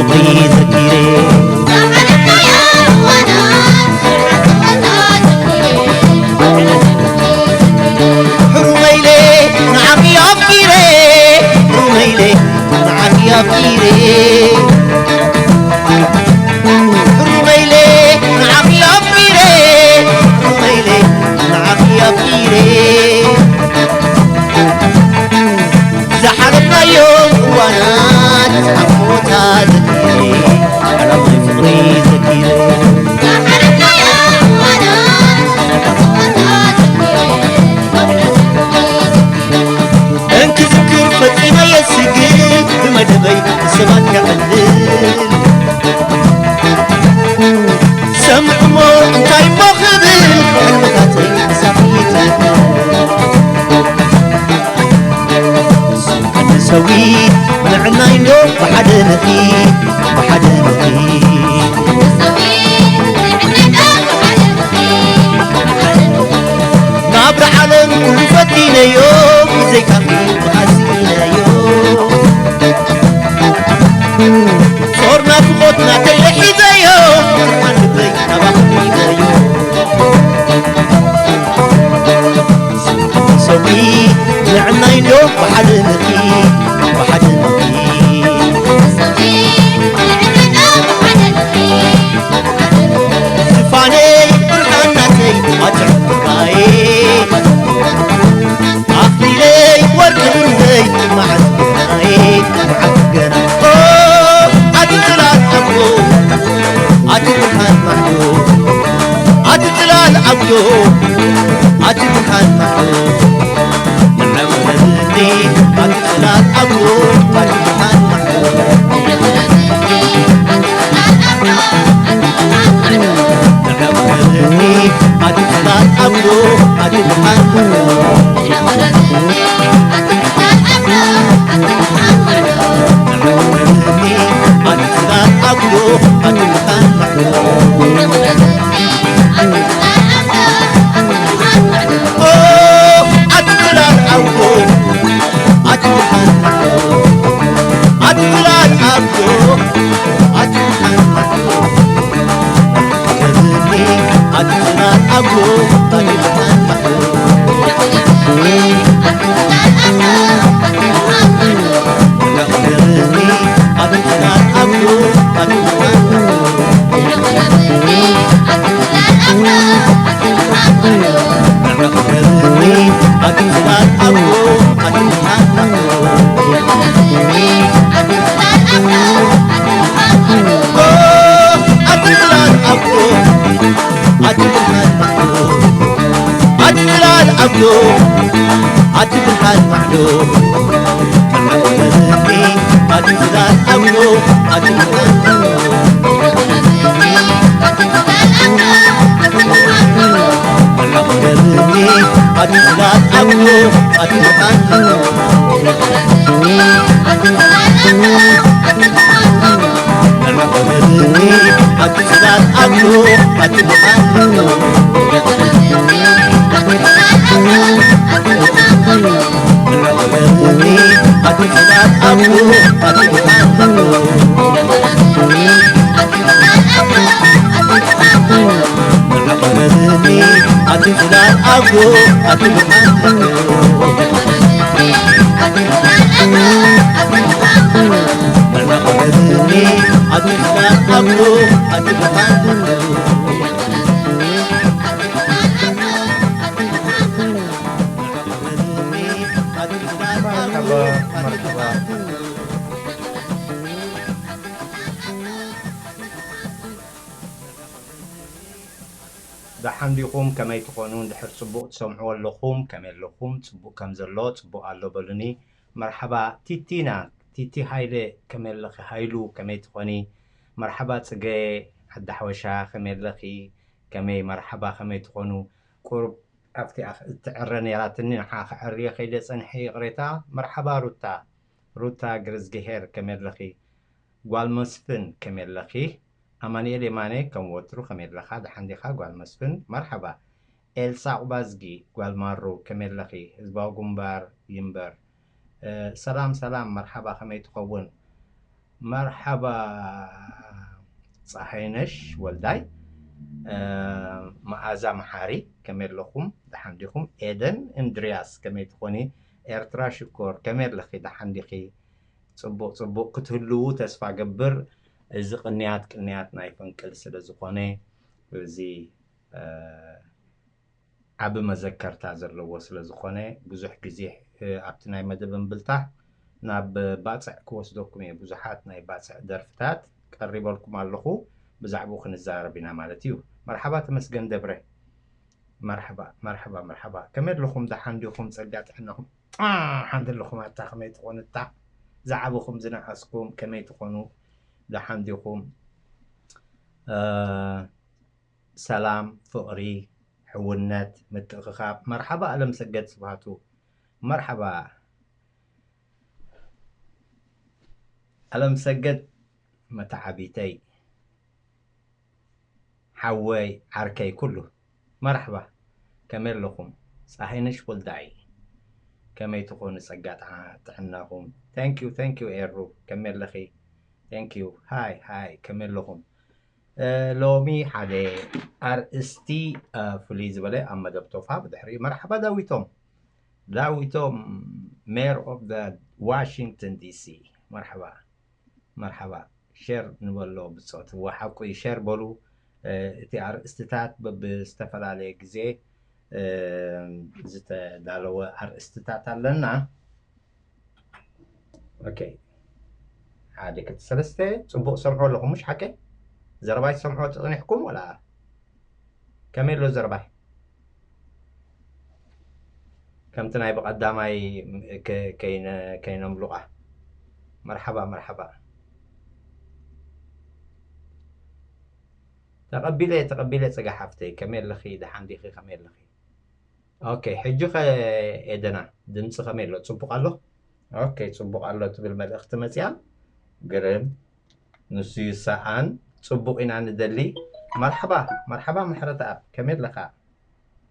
ዘኪረ ሕሩመይለ ንዓኺ ኣፍቂረ ሕሩመይለ ንዓኺ ኣፍቂረ ሕሩመይለ ንዓኺ ኣፍቂረ ሕሩመይለ ንዓኺ ኣፍቂረ ዝሓለፍናዮም እዋናት ኣቦታ ዘኪረ ዓላማይ ፍቕሪ ዘኪረ እንክዝክር ፈጺመ የስግእ ብመደበይ ሰባት ከዕልል ሰምዕሞ እንታይ እሞ ክብል ሕልምታተይ ሳኺት ንሰዊ ንዕናይ እንዶ ብሓደ ንኺ ብሓደ ንኺ ናብራ ዓለም ኩሉ ፈቲነዮ ብዘይካኺ ብኻሲነዮ ጾር ናፍቖት ናተይ ለሒዘዮ ኣንበይ ናባኺ ሒዘዮ ሰዊ ንዕናይ እንዶ ብሓደ ንኺ ብሓደ ንኺ ዝፋነይ ብርሃን ናተይ ኣትዕባየ ኣኽሊለይ ወርቂ ብሩረይ መዓት ገናየ መዓት ገና ኣቲ ጽላል ኣቦ ኣቲ ብርሃን ማዕዶ ኣቲ ጽላል ኣቦ ኣቲ ብርሃን ማዕዶ ንዕብረብኒ ኣቲ ጽላል ኣቦ ኣቲ ብርሃን ማዕዶ ንዕብረብኒ ኣቲ ጽላል ኣቦ ኣቲ ብርሃን ማዕዶ ኣቲ ብርሃን ማዕዶ ኣቲ ብርሃን ማዕዶ ኣቲ ብርሃን ማዕዶ ተዓወተኒ ኣቲ ብርሃን ማዕዶ ኣቲ ብርሃን ማዕዶ ተዓወተኒ ኣቲ ብርሃን ማዕዶ ተዓወተኒ ኣቲ ብርሃን ማዕዶ ኣቲ ብርሃን ማዕዶ ደሓን ዲኹም? ከመይ ትኾኑ? እንድሕር ጽቡቕ ትሰምዕዎ ኣለኹም፣ ከመይ ኣለኹም? ጽቡቕ ከም ዘሎ ጽቡቕ ኣሎ በሉኒ። መርሓባ ቲቲና፣ ቲቲ ሃይለ ከመይ ኣለኺ? ሃይሉ ከመይ ትኾኒ? መርሓባ ጽገ ዓዲ ሓበሻ ከመይ ኣለኺ? ከመይ መርሓባ ከመይ ትኾኑ? ቁሩብ ኣብቲ ኣኽ- እትዕረ ነይራትኒ ንዓ ክዕርየ ከይደ ጸንሐ ይቕሬታ። መርሓባ ሩታ፣ ሩታ ግርዝግሄር ከመይ ኣለኺ? ጓል መስፍን ከመይ ኣለኺ? ኣማኑኤል የማነ ከም ወትሩ ከመይ ኣለኻ? ደሓን ዲኻ ጓል መስፍን? መርሓባ። ኤልሳ ቁባዝጊ ጓል ማሩ ከመይ ኣለኺ? ህዝባዊ ግንባር ይንበር። ሰላም ሰላም መርሓባ ከመይ ትኸውን? መርሓባ ጸሃይነሽ ወልዳይ፣ እ፣ መኣዛ መሓሪ፣ ከመይ ኣለኹም? ደሓን ዲኹም? ኤደን እንድርያስ፣ ከመይ ትኾኒ? ኤርትራ ሽኮር፣ ከመይ ኣለኺ? ደሓን ዲኺ? ጽቡቕ፣ ጽቡቕ ክትህልዉ ተስፋ ገብር። እዚ ቅንያት፣ ቅንያት ናይ ፈንቅል ስለ ዝኾነ፣ እዚ፣ እ፣ ዓቢ መዘከርታ ዘለዎ ስለ ዝኾነ፣ ብዙሕ ግዜ፣ እ፣ ኣብቲ ናይ መደብ እምብልታ ናብ ባጽዕ ክወስደኩም እየ። ብዙሓት ናይ ባጽዕ ደርፍታት ቀሪበልኩም ኣለኹ፣ ብዛዕባኡ ክንዛረብ ኢና ማለት እዩ። መርሓባ ተመስገን ደብረ። መርሓባ፣ መርሓባ፣ መርሓባ። ከመይ ኣለኹም? ደሓን ዲኹም? ጸጋ ጥዕናኹም? አ፣ ሓንቲ ኣለኹም ኣታ ከመይ ትኾኑ? እታ ዝዓበኹም ዝነኣስኩም ከመይ ትኾኑ? ደሓን ዲኹም? እ፣ ሰላም፣ ፍቕሪ፣ ሕውነት፣ ምትእኽኻብ። መርሓባ ኣለምሰገድ ስብሃቱ። መርሓባ ኣለምሰገድ መተዓቢተይ፣ ሓወይ፣ ዓርከይ ኩሉ። መርሓባ፣ ከመይ ኣለኹም? ጸሃይነሽ ወልዳይ፣ ከመይ ትኾኑ? ጸጋ ጥዓ-፣ ጥዕናኹም? Thank you፣ thank you ኤሩ፣ ከመይ ኣለኺ? Thank you። ሃይ፣ ሃይ፣ ከመይ ኣለኹም? እ፣ ሎሚ ሓደ ኣርእስቲ፣ እ፣ ፍልይ ዝበለ ኣብ መደብ ቶፋ፣ ብድሕሪኡ መርሓባ ዳዊቶም። ዳዊቶም፣ mayor of the Washington D C። መርሓባ፣ መርሓባ። ሸር ንበሎ ብጾት። እወ፣ ሓቁ እዩ። ሸር በሉ። እ፣ እቲ ኣርእስትታት በብዝተፈላለየ ግዜ፣ እ፣ ዝተዳለወ ኣርእስትታት ኣለና። ኦኬ። ሓደ፣ ክልተ፣ ሰለስተ። ጽቡቕ ሰምዖ ኣለኹም፣ ምሽ ሓቀይ? ዘረባይ ትሰምዖ ጸኒሕኩም ወላ? ከመይ ኣሎ ዘረባይ? ከምቲ ናይ ብቐዳማይ ከ-፣ ከይነ-፣ ከይነምሉቓ። መርሓባ፣ መርሓባ። ተቐቢለ፣ ተቐቢለ ጸጋ ሓፍተይ። ከመይ ኣለኺ? ደሓን ዲኺ? ከመይ ኣለኺ? ኦኬ፣ ሕጂ ኸ ኤደና፣ ድምፂ ከመይ ኣሎ? ጽቡቕ ኣሎ? ኦኬ፣ ጽቡቕ ኣሎ ትብል መልእኽቲ መጽያ። ግርም። ንሱ ይሰኣን። ጽቡቕ ኢና ንደሊ። መርሓባ፣ መርሓባ ምሕረተኣብ። ከመይ ኣለኻ?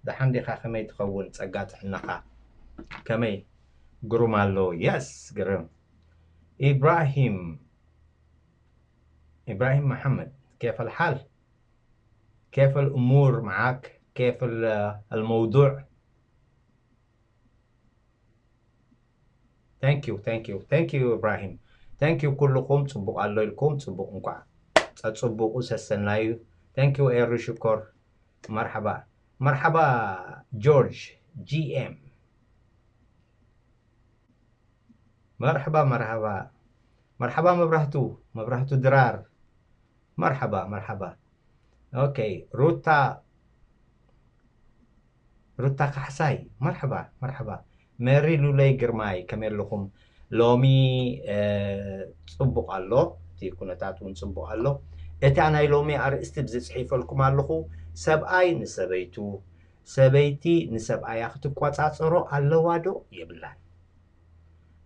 ደሓን ዲኻ? ከመይ ትኸውን? ጸጋ ጥዕናኻ ከመይ? ግሩም ኣሎ። የስ፣ ግርም። ኢብራሂም፣ ኢብራሂም መሓመድ፣ كيف الحال؟ كيف الأمور معك؟ كيف ال-، الموضوع؟ Thank you፣ thank you፣ thank you ኢብራሂም። Thank you ኩልኹም፣ ጽቡቕ ኣሎ ኢልኩም፣ ጽቡቕ እንኳዕ ጸጽቡቑ ሰሰናዩ። Thank you ኤሪ ሽኮር። መርሓባ፣ መርሓባ ጆርጅ ጂ ኤም። መርሓባ፣ መርሓባ፣ መርሓባ መብራህቱ፣ መብራህቱ ድራር። መርሓባ፣ መርሓባ። ኦኬ፣ ሩታ፣ ሩታ ካሕሳይ፣ መርሓባ፣ መርሓባ። ሜሪ ሉለይ ግርማይ፣ ከመይ ኣለኹም? ሎሚ፣ እ፣ ጽቡቕ ኣሎ፣ እቲ ኩነታት እውን ጽቡቕ ኣሎ። እታ ናይ ሎሚ ኣርእስቲ ብዝጽሒፈልኩም ኣለኹ፣ ሰብኣይ ንሰበይቱ፣ ሰበይቲ ንሰብኣያ ክትቆጻጸሮ ኣለዋ ዶ የብላን?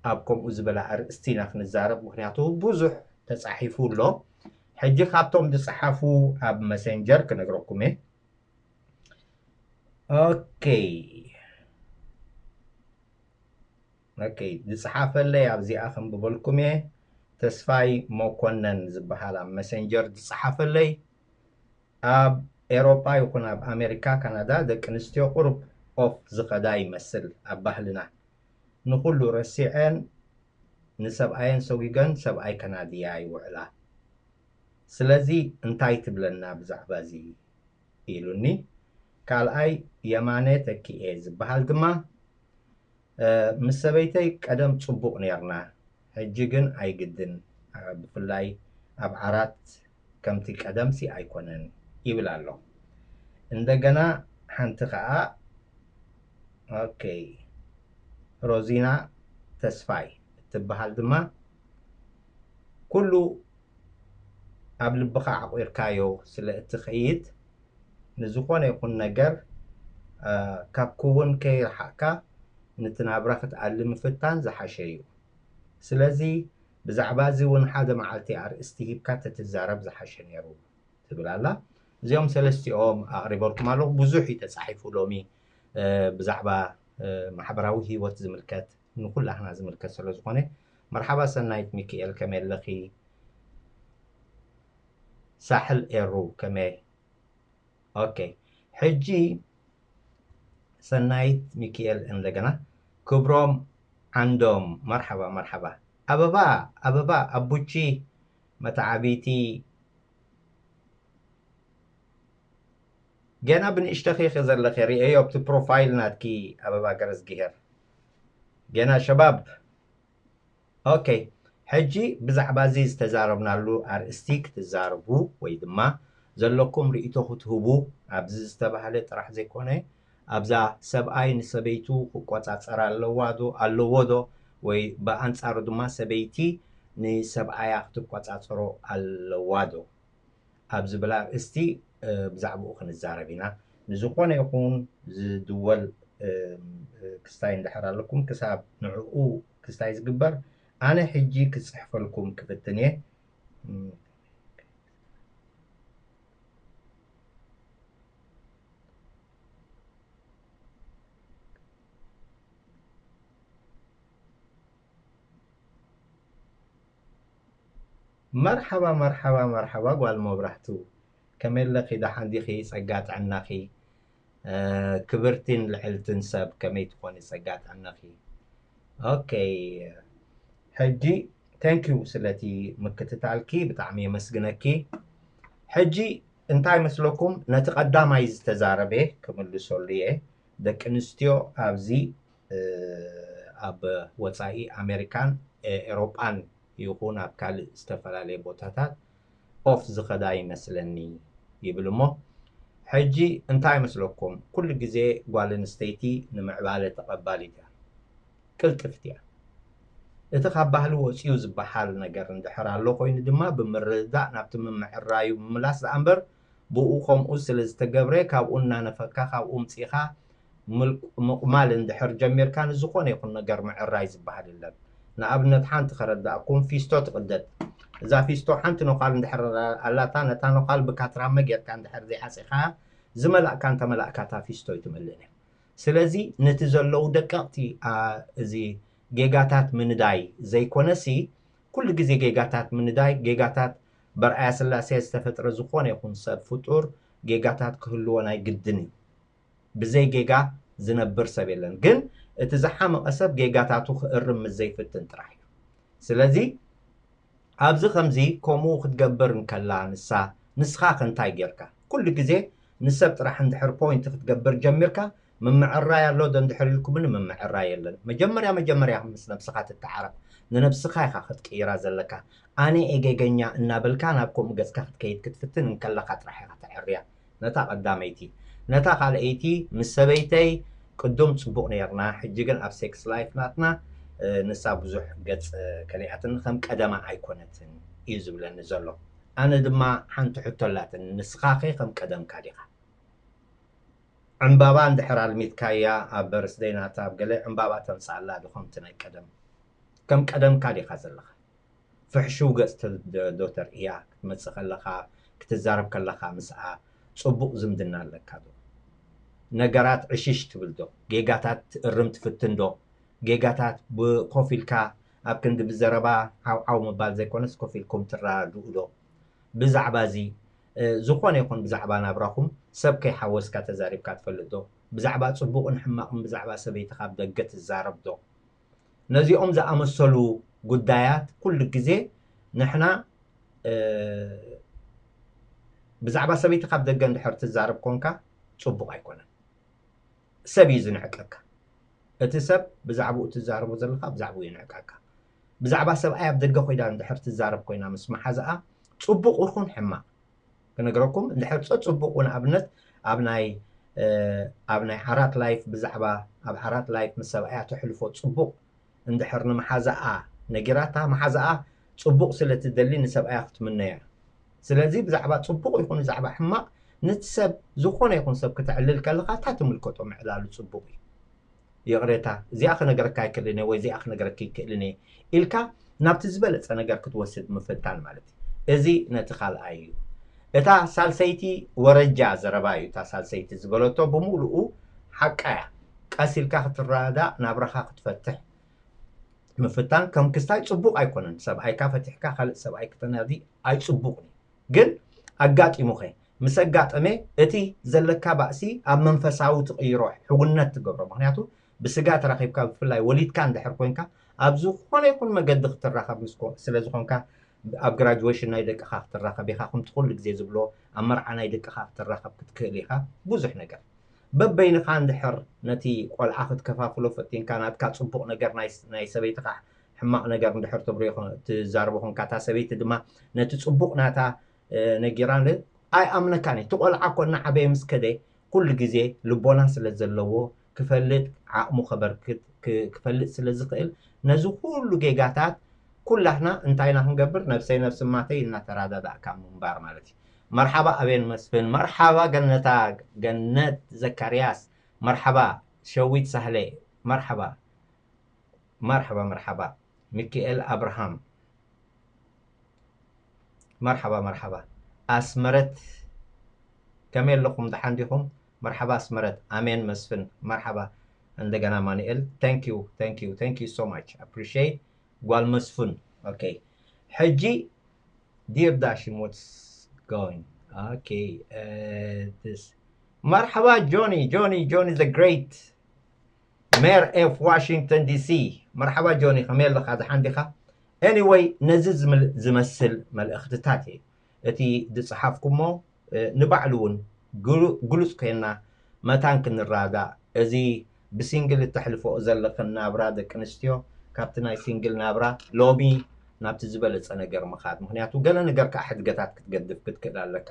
ኣብ ከምኡ ዝበለ ኣርእስቲ ኢና ክንዛረብ፣ ምኽንያቱ ብዙሕ ተጻሒፉ ኣሎ። ሕጂ ካብቶም ዝጸሓፉ ኣብ መሰንጀር ክነግረኩም እየ። ኦኬ። ኦኬ፣ ዝጸሓፈለይ ኣብዚኣ ከንብበልኩም እየ። ተስፋይ መኮነን ዝበሃል ኣብ መሰንጀር ዝጸሓፈለይ፣ ኣብ ኤሮጳ ይኹን ኣብ ኣሜሪካ፣ ካናዳ፣ ደቂ ኣንስትዮ ቁሩብ ኦፍ ዝኸዳ ይመስል ኣብ ባህልና። ንኹሉ ረሲዐን፣ ንሰብኣየን ሰጒገን ሰብኣይ ከናድያ ይውዕላ። ስለዚ እንታይ ትብለና ብዛዕባ እዚ? ኢሉኒ። ካልኣይ የማነ ተኪኤ ዝበሃል ድማ፣ እ፣ ምስ ሰበይተይ ቀደም ጽቡቕ ኔርና፣ ሕጂ ግን ኣይግድን፣ እ፣ ብፍላይ ኣብ ዓራት ከምቲ ቀደምሲ ኣይኮነን ይብል ኣሎ። እንደገና ሓንቲ ኸኣ፣ ኦኬ፣ ሮዚና ተስፋይ እትበሃል ድማ፣ ኩሉ ኣብ ልብኻ ኣዕቑርካዮ ስለ እትኸይድ፣ ንዝኾነ ይኹን ነገር፣ እ፣ ካብ ክውን ከይረሓቕካ ነቲ ናብራ ክትኣሊ ምፍታን ዝሓሸ እዩ። ስለዚ ብዛዕባ እዚ እውን ሓደ መዓልቲ ኣርእስቲ ሂብካ ተትዛረብ ዝሓሸ ነይሩ ትብል ኣላ። እዚኦም ሰለስቲኦም ኣቕሪበልኩም ኣለኹ። ብዙሕ እዩ ተጻሒፉ ሎሚ፣ እ፣ ብዛዕባ፣ እ፣ ማሕበራዊ ህይወት ዝምልከት፣ ንኩላህና ዝምልከት ስለ ዝኾነ። መርሓባ ሰናይት ሚካኤል፣ ከመይ ኣለኺ? ሳሕል ኤሩ ከመይ? ኦኬ፣ ሕጂ ሰናይት ሚኪኤል እንደገና። ክብሮም ዓንዶም፣ መርሓባ፣ መርሓባ። ኣበባ፣ ኣበባ፣ ኣቡቺ፣ መተዓቢቲ፣ ገና ብንእሽተኺ ዘለኺ ርእዮ ኣብቲ ፕሮፋይል ናትኪ፣ ኣበባ ገረዝግሄር። ገና ሸባብ። ኦኬ፣ ሕጂ ብዛዕባ እዚ ዝተዛረብናሉ ኣርእስቲ ክትዛረቡ ወይ ድማ ዘለኩም ርእይቶ ክትህቡ ኣብዚ ዝተባህለ ጥራሕ ዘይኮነ፣ ኣብዛ ሰብኣይ ንሰበይቱ ክቆጻጸር ኣለዋ ዶ፣ ኣለዎ ዶ፣ ወይ ብኣንጻሩ ድማ ሰበይቲ ንሰብኣያ ክትቆጻጸሮ ኣለዋ ዶ ኣብ ዝብል ኣርእስቲ፣ እ፣ ብዛዕባኡ ክንዛረብ ኢና። ንዝኾነ ይኹን ዝድወል፣ እ፣ እ፣ ክስታይ እንድሕር ኣለኩም፣ ክሳብ ንዕኡ ክስታይ ዝግበር፣ ኣነ ሕጂ ክጽሕፈልኩም ክፍትን እየ። እም፣ መርሓባ፣ መርሓባ፣ መርሓባ ጓል መብራህቱ። ከመይ ኣለኺ? ደሓን ዲኺ? ጸጋ ጥዕናኺ? እ፣ ክብርቲን ልዕልትን ሰብ ከመይ ትኾኒ? ጸጋ ጥዕናኺ? ኦኬ። ሕጂ፣ thank you ስለቲ ምክትታልኪ፣ ብጣዕሚ የመስግነኪ። ሕጂ እንታይ መስለኩም? ነቲ ቀዳማይ ዝተዛረበ ክምልሰሉ እየ። ደቂ ኣንስትዮ ኣብዚ፣ እ፣ ኣብ ወጻኢ ኣሜሪካን፣ እ፣ ኤሮጳን ይኹን ኣብ ካልእ ዝተፈላለየ ቦታታት ኦፍ ዝኸዳ ይመስለኒ ይብል እሞ፣ ሕጂ እንታይ ይመስለኩም? ኩሉ ግዜ ጓል ኣንስተይቲ ንምዕባለ ተቐባሊት እያ፣ ቅልጥፍቲ እያ። እቲ ካብ ባህሊ ወጺኡ ዝበሃል ነገር እንድሕር ኣሎ ኮይኑ ድማ፣ ብምርድዳእ ናብቲ ምምዕራዩ ምምላስ ደኣ እምበር፣ ብኡ ከምኡ ስለ ዝተገብረ፣ ካብኡ እናነፈካ፣ ካብኡ ምጺኻ ምል-፣ ምቕማል እንድሕር ጀሚርካ፣ ንዝኾነ ይኹን ነገር ምዕራይ ዝበሃል የለን። ንኣብነት፣ ሓንቲ ከረዳእኩም፣ ፊስቶ ትቕደድ። እዛ ፊስቶ ሓንቲ ነዃል እንድሕር ኣላታ፣ ነታ ነዃል ብካትራመ ጌርካ እንድሕር ዘይዓጺኻ፣ ዝመላእካ እንተመላእካ፣ እታ ፊስቶ ኣይትመልእን እያ። ስለዚ፣ ነቲ ዘለዉ ደቀቕቲ፣ ኣ፣ እዚ ጌጋታት ምንዳይ ዘይኮነሲ፣ ኩሉ ግዜ ጌጋታት ምንዳይ፣ ጌጋታት በርኣያ ስላሴ ዝተፈጥረ ዝኾነ ይኹን ሰብ ፍጡር፣ ጌጋታት ክህልዎ ናይ ግድን እዩ። ብዘይ ጌጋ ዝነብር ሰብ የለን። ግን እቲ ዝሓመቐ ሰብ ጌጋታቱ ክእርም ምስ ዘይፍትን ጥራሕ እዩ። ስለዚ ኣብዚ ከምዚ ከምኡ ክትገብር እንከላ ንሳ፣ ንስኻ ከ እንታይ ጌርካ? ኩሉ ግዜ ንሰብ ጥራሕ እንድሕር ፖይንት ክትገብር ጀሚርካ፣ ምምዕራይ ኣሎ ዶ እንድሕር ኢልኩምኒ፣ ምምዕራይ የለን። መጀመርያ መጀመርያ ምስ ነብስኻ ትተዓረቕ። ንነብስኻ ኢኻ ክትቅይራ ዘለካ። ኣነ እየ ጌገኛ እናበልካ ናብ ከምኡ ገጽካ ክትከይድ ክትፍትን እንከለኻ ጥራሕ ኢኻ ተዕርያ። ነታ ቀዳመይቲ። ነታ ካልኣይቲ፣ ምስ ሰበይተይ ቅዱም ጽቡቕ ነይርና፣ ሕጂ ግን ኣብ ሴክስ ላይፍ ናትና፣ እ፣ ንሳ ብዙሕ ገጽ፣ እ፣ ከሊኣትኒ፣ ከም ቀደማ ኣይኮነትን እዩ ዝብለኒ ዘሎ። ኣነ ድማ ሓንቲ ሕቶ ኣላትኒ፣ ንስኻኸ ከም ቀደምካ ዲኻ? ዕምባባ እንድሕር ኣልሚትካያ ኣብ በርስደይ ናታ ኣብ ገለ ዕምባባ ተምጽኣላ ዶ ከምቲ ናይ ቀደም? ከም ቀደምካ ዲኻ ዘለኻ? ፍሕሽው ገጽ ተ-፣ ዶ፣ ዶ ተርእያ? ክትመጽእ ከለኻ፣ ክትዛረብ ከለኻ ምስኣ ጽቡቕ ዝምድና ኣለካ ዶ? ነገራት ዕሽሽ ትብል ዶ? ጌጋታት ትእርም ትፍትን ዶ? ጌጋታት ብ-፣ ኮፍ ኢልካ ኣብ ክንዲ ብዘረባ ዓው ዓው ምባል ዘይኮነስ ኮፍ ኢልኩም ትረዳድኡ ዶ? ብዛዕባ እዚ፣ እ፣ ዝኾነ ይኹን ብዛዕባ ናብራኹም ሰብ ከይሓወስካ ተዛሪብካ ትፈልጥ ዶ? ብዛዕባ ጽቡቕን ሕማቕን ብዛዕባ ሰበይትኻ ኣብ ደገ ትዛረብ ዶ? ነዚኦም ዝኣመሰሉ ጉዳያት ኩሉ ግዜ ንሕና፣ እ፣ ብዛዕባ ሰበይትኻ ኣብ ደገ እንድሕር ትዛረብ ኮንካ ጽቡቕ ኣይኮነን። ሰብ እዩ ዝንዕቀካ። እቲ ሰብ ብዛዕባኡ ትዛረቦ ዘለኻ ብዛዕባኡ ይንዕቀካ። ብዛዕባ ሰብኣይ ኣብ ደገ ኮይና እንድሕር ትዛረብ ኮይና ምስ መሓዛኣ፣ ጽቡቕ ይኹን ሕማቕ ክነግረኩም፣ እንድሕር ጸ-፣ ጽቡቕ ንኣብነት ኣብ ናይ፣ እ፣ ኣብ ናይ ዓራት ላይፍ ብዛዕባ ኣብ ዓራት ላይፍ ምስ ሰብኣያ ተሕልፎ ጽቡቕ እንድሕር ንመሓዛኣ ነጊራታ፣ መሓዛኣ ጽቡቕ ስለ ትደሊ ንሰብኣያ ክትምነያ። ስለዚ ብዛዕባ ጽቡቕ ይኹን ብዛዕባ ሕማቕ ነቲ ሰብ፣ ዝኾነ ይኹን ሰብ ክተዕልል ከለኻ፣ እታ ትምልከቶ ምዕላሉ ጽቡቕ እዩ። ይቕሬታ፣ እዚኣ ክነግረካ ኣይክእልን እየ ወይ እዚኣ ክነግረኪ ኣይክእልን እየ ኢልካ ናብቲ ዝበለጸ ነገር ክትወስድ ምፍታን ማለት እዩ። እዚ ነቲ ካልኣይ እዩ። እታ ሳልሰይቲ ወረጃ ዘረባ እዩ። እታ ሳልሰይቲ ዝበለቶ ብምሉኡ ሓቃ እያ። ቀስ ኢልካ ክትረዳዳእ፣ ናብራኻ ክትፈትሕ ምፍታን ከም ክስታይ ጽቡቕ ኣይኮነን። ሰብኣይካ ፈቲሕካ ካልእ ሰብኣይ ክተናዲ ኣይጽቡቕን እዩ። ግን ኣጋጢሙኸ? ምስ ኣጋጠመ እቲ ዘለካ ባእሲ ኣብ መንፈሳዊ ትቕይሮ፣ ሕውነት ትገብሮ። ምክንያቱ ብስጋ ተራኺብካ፣ ብፍላይ ወሊድካ እንድሕር ኮንካ፣ ኣብ ዝኾነ ይኹን መገዲ ክትራኸብ ምስ ኮ- ስለ ዝኾንካ፣ ኣብ ግራጁዌሽን ናይ ደቅኻ ክትራኸብ ኢኻ፣ ከምቲ ኩሉ ግዜ ዝብሎ፣ ኣብ መርዓ ናይ ደቅኻ ክትራኸብ ክትክእል ኢኻ። ብዙሕ ነገር በበይንኻ እንድሕር ነቲ ቆልዓ ክትከፋፍሎ ፈቲንካ፣ ናትካ ጽቡቕ ነገር ናይ ናይ ሰበይትኻ ሕማቕ ነገር እንድሕር ትብርዮ ትዛረቦ ኮንካ፣ እታ ሰበይቲ ድማ ነቲ ጽቡቕ ናታ ነጊራ፣ ኣይ ኣምነካን እዩ። እቲ ቆልዓ እኮ እናዓበየ ምስ ከደ ኩሉ ግዜ ልቦና ስለ ዘለዎ፣ ክፈልጥ፣ ዓቕሙ ከበርክት፣ ክፈልጥ ስለ ዝኽእል፣ ነዚ ኩሉ ጌጋታት ኩላህና እንታይ ኢና ክንገብር? ነብሰይ ነብሲ ማተይ እናተራዳዳእካ ምንባር ማለት እዩ። መርሓባ ኣቤን መስፍን፣ መርሓባ ገነታ፣ ገነት ዘካርያስ፣ መርሓባ ሸዊት ሳህለ፣ መርሓባ፣ መርሓባ፣ መርሓባ ሚኪኤል ኣብርሃም፣ መርሓባ፣ መርሓባ ኣስመረት፣ ከመይ ኣለኹም? ደሓን ዲኹም? መርሓባ ኣስመረት፣ ኣሜን መስፍን፣ መርሓባ እንደገና ማኑኤል፣ thank you፣ thank you፣ thank you so much፣ appreciate። ጓል መስፍን፣ okay። ሕጂ dear Dashim, what's going? Okay, uh, this መርሓባ ጆኒ፣ ጆኒ፣ ጆኒ the great፣ mayor of Washington D C። መርሓባ ጆኒ፣ ከመይ ኣለኻ? ደሓን ዲኻ? Anyway፣ ነዚ ዝምል- ዝመስል መልእኽትታት እዩ እቲ ዝጸሓፍኩሞ። እ፣ ንባዕሉ እውን ግሉ- ግሉጽ ኮይና መታን ክንራዳእ፣ እዚ ብሲንግል እተሕልፎ ዘለኽን ናብራ ደቂ ኣንስትዮ፣ ካብቲ ናይ ሲንግል ናብራ ሎሚ ናብቲ ዝበለጸ ነገር ምኻድ። ምክንያቱ ገለ ነገር ከዓ ሕድገታት ክትገድፍ ክትክእል ኣለካ።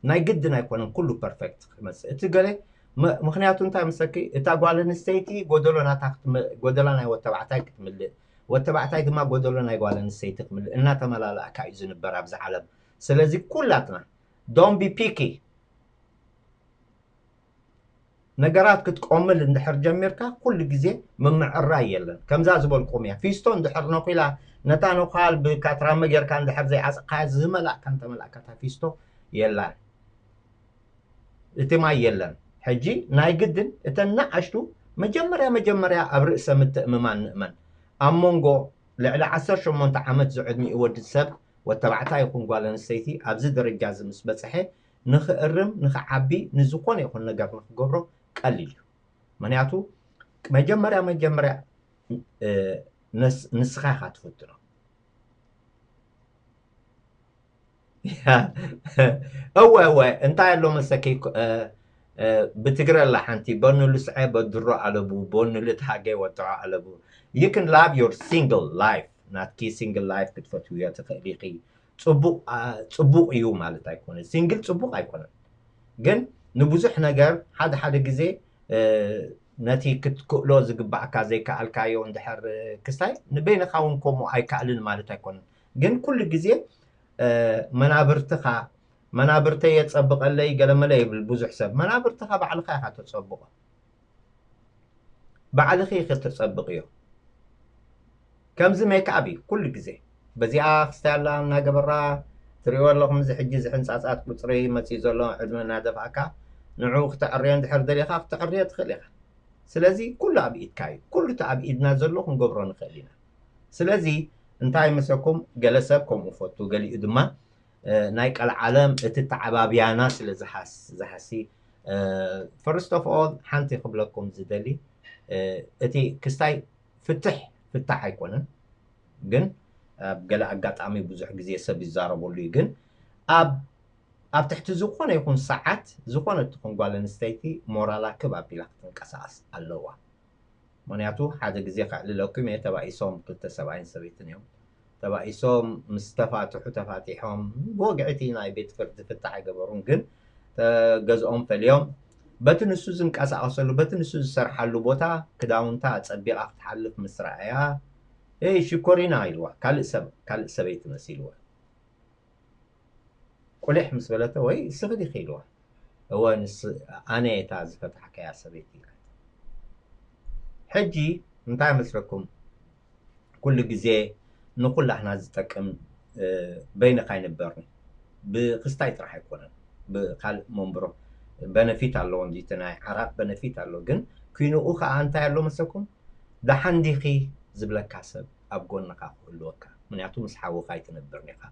ናይ ግድን ኣይኮነን ኩሉ ፐርፌክት ክመጽእ። እቲ ገለ ም- ምክንያቱ እንታይ መሰኪ፣ እታ ጓል ኣንስተይቲ ጎደሎ ናታ ክትም- ጎደላ ናይ ወተባዕታይ ክትምልእ፣ ወተባዕታይ ድማ ጎደሎ ናይ ጓል ኣንስተይቲ ክምልእ እናተመላለእካ እዩ ዝንበር ኣብዚ ዓለም። ስለዚ ኩላትና don't be picky። ነገራት ክትቆምል እንድሕር ጀሚርካ ኩሉ ግዜ ምምዕራይ የለን። ከምዛ ዝበልኩም እያ፣ ፊስቶ እንድሕር ነኺላ፣ ነታ ነዃል ብካትራመ ጌርካ እንድሕር ዘይዓፀቕካያ፣ ዝመላእካ እንተመላእካ እታ ፊስቶ የላን፣ እቲ ማይ የለን። ሕጂ ናይ ግድን እተን ንኣሽቱ መጀመርያ መጀመርያ ኣብ ርእሰ ምትእምማን ንእመን። ኣብ መንጎ ልዕሊ ዓሰርተ ሸሞንተ ዓመት ዝዕድሚኡ ወዲ ሰብ፣ ወተባዕታይ ይኹን ጓል ኣንስተይቲ፣ ኣብዚ ደረጃ እዚ ምስ በፅሐ፣ ንኽእርም፣ ንኽዓቢ፣ ንዝኾነ ይኹን ነገር ንኽገብሮ ቀሊል እዩ። ምክንያቱ መጀመርያ መጀመርያ፣ እ፣ ነስ- ንስኻ ኢኻ ትፍትኖ። እወ፣ እወ፣ እንታይ ኣሎ መሰኪ፣ እ፣ እ፣ ብትግረ ኣላ ሓንቲ፣ በኑ ልስዐ በድሮ ኣለቡ፣ በኑ ልትሃገ ወጥዖ ኣለቡ። You can love your single life። ናትኪ ሲንግል ላይፍ ክትፈትውዮ ትኽእል ኢኺ። ጽቡቕ፣ አ፣ ጽቡቕ እዩ ማለት ኣይኮነን። ሲንግል ጽቡቕ ኣይኮነን። ግን ንብዙሕ ነገር ሓደ ሓደ ግዜ፣ እ፣ ነቲ ክትክእሎ ዝግባእካ ዘይከኣልካዮ እንድሕር ክስታይ፣ ንበይንኻ እውን ከምኡ ኣይከኣልን ማለት ኣይኮነን። ግን ኩሉ ግዜ፣ እ፣ መናብርትኻ፣ መናብርተይ የጸብቐለይ ገለመለ ይብል ብዙሕ ሰብ። መናብርትኻ ባዕልኻ ኢኻ ተጸብቖ። ባዕልኺ ኢኺ ተጸብቕዮ። ከምዚ ሜክኣፕ እዩ ኩሉ ግዜ። በዚኣ ክስታይ ኣላ እናገበራ ትሪእዎ ኣለኹም። እዚ ሕጂ እዚ ሕንጻጻት ቁጽሪ መጺኡ ዘሎ ዕድመ እናደፍኣካ፣ ንዕኡ ክተዕርዮ እንድሕር ደሊኻ ክተዕርዮ ትኽእል ኢኻ። ስለዚ ኩሉ ኣብ ኢድካ እዩ። ኩሉ እቲ ኣብ ኢድና ዘሎ ክንገብሮ ንኽእል ኢና። ስለዚ እንታይ ይመስለኩም? ገለ ሰብ ከምኡ ፈቱ፣ ገሊኡ ድማ፣ እ፣ ናይ ቀልዓለም እቲ ተዓባብያና ስለ ዝሃስ- ዝሃሲ፣ እ፣ first of all ሓንቲ ክብለኩም ዝደሊ፣ እ፣ እቲ ክስታይ ፍትሕ ፍታሕ ኣይኮነን፣ ግን ኣብ ገለ ኣጋጣሚ ብዙሕ ግዜ ሰብ ይዛረበሉ እዩ። ግን ኣብ ኣብ ትሕቲ ዝኾነ ይኹን ሰዓት፣ ዝኾነት ትኹን ጓል ኣንስተይቲ ሞራላ ክብ ኣቢላ ክትንቀሳቐስ ኣለዋ። ምኽንያቱ ሓደ ግዜ ከዕልለኩም እየ፣ ተባኢሶም ክልተ ሰብኣይን ሰበይትን እዮም። ተባኢሶም ምስ ተፋትሑ፣ ተፋቲሖም ብወግዒ እቲ ናይ ቤት ፍርዲ ፍታሕ ኣይገበሩን፣ ግን ተ- ገዝኦም ፈልዮም በቲ ንሱ ዝንቀሳቐሰሉ፣ በቲ ንሱ ዝሰርሓሉ ቦታ ክዳውንታ ኣጸቢቓ ክትሓልፍ ምስ ረኣያ፣ "ኤይ ሽኮሪና" ኢልዋ፣ ካልእ ሰብ፣ ካልእ ሰበይቲ መሲልዋ። ቁሊሕ ምስ በለቶ፣ "ወይ እስኺ ዲኺ?" ኢልዋ። "እወ፣ ንስ-፣ ኣነ እየ እታ ዝፈታሕካያ ሰበይቲ" ኢላቶ። ሕጂ እንታይ መስለኩም? ኩሉ ግዜ ንኹላህና ዝጠቅም፣ እ፣ በይንኻ ኣይንበርን። ብክስታይ ጥራሕ ኣይኮነን፣ ብካልእ መንብሮ በነፊት ኣለዎ። እንዲ እቲ ናይ ዓራቕ በነፊት ኣሎ፣ ግን ኩይንኡ ኸዓ እንታይ ኣሎ መሰኩም? ደሓን ዲኺ ዝብለካ ሰብ ኣብ ጎንኻ ክህልወካ። ምክንያቱ ምስ ሓውኻ ኣይትነብርን ኢኻ፣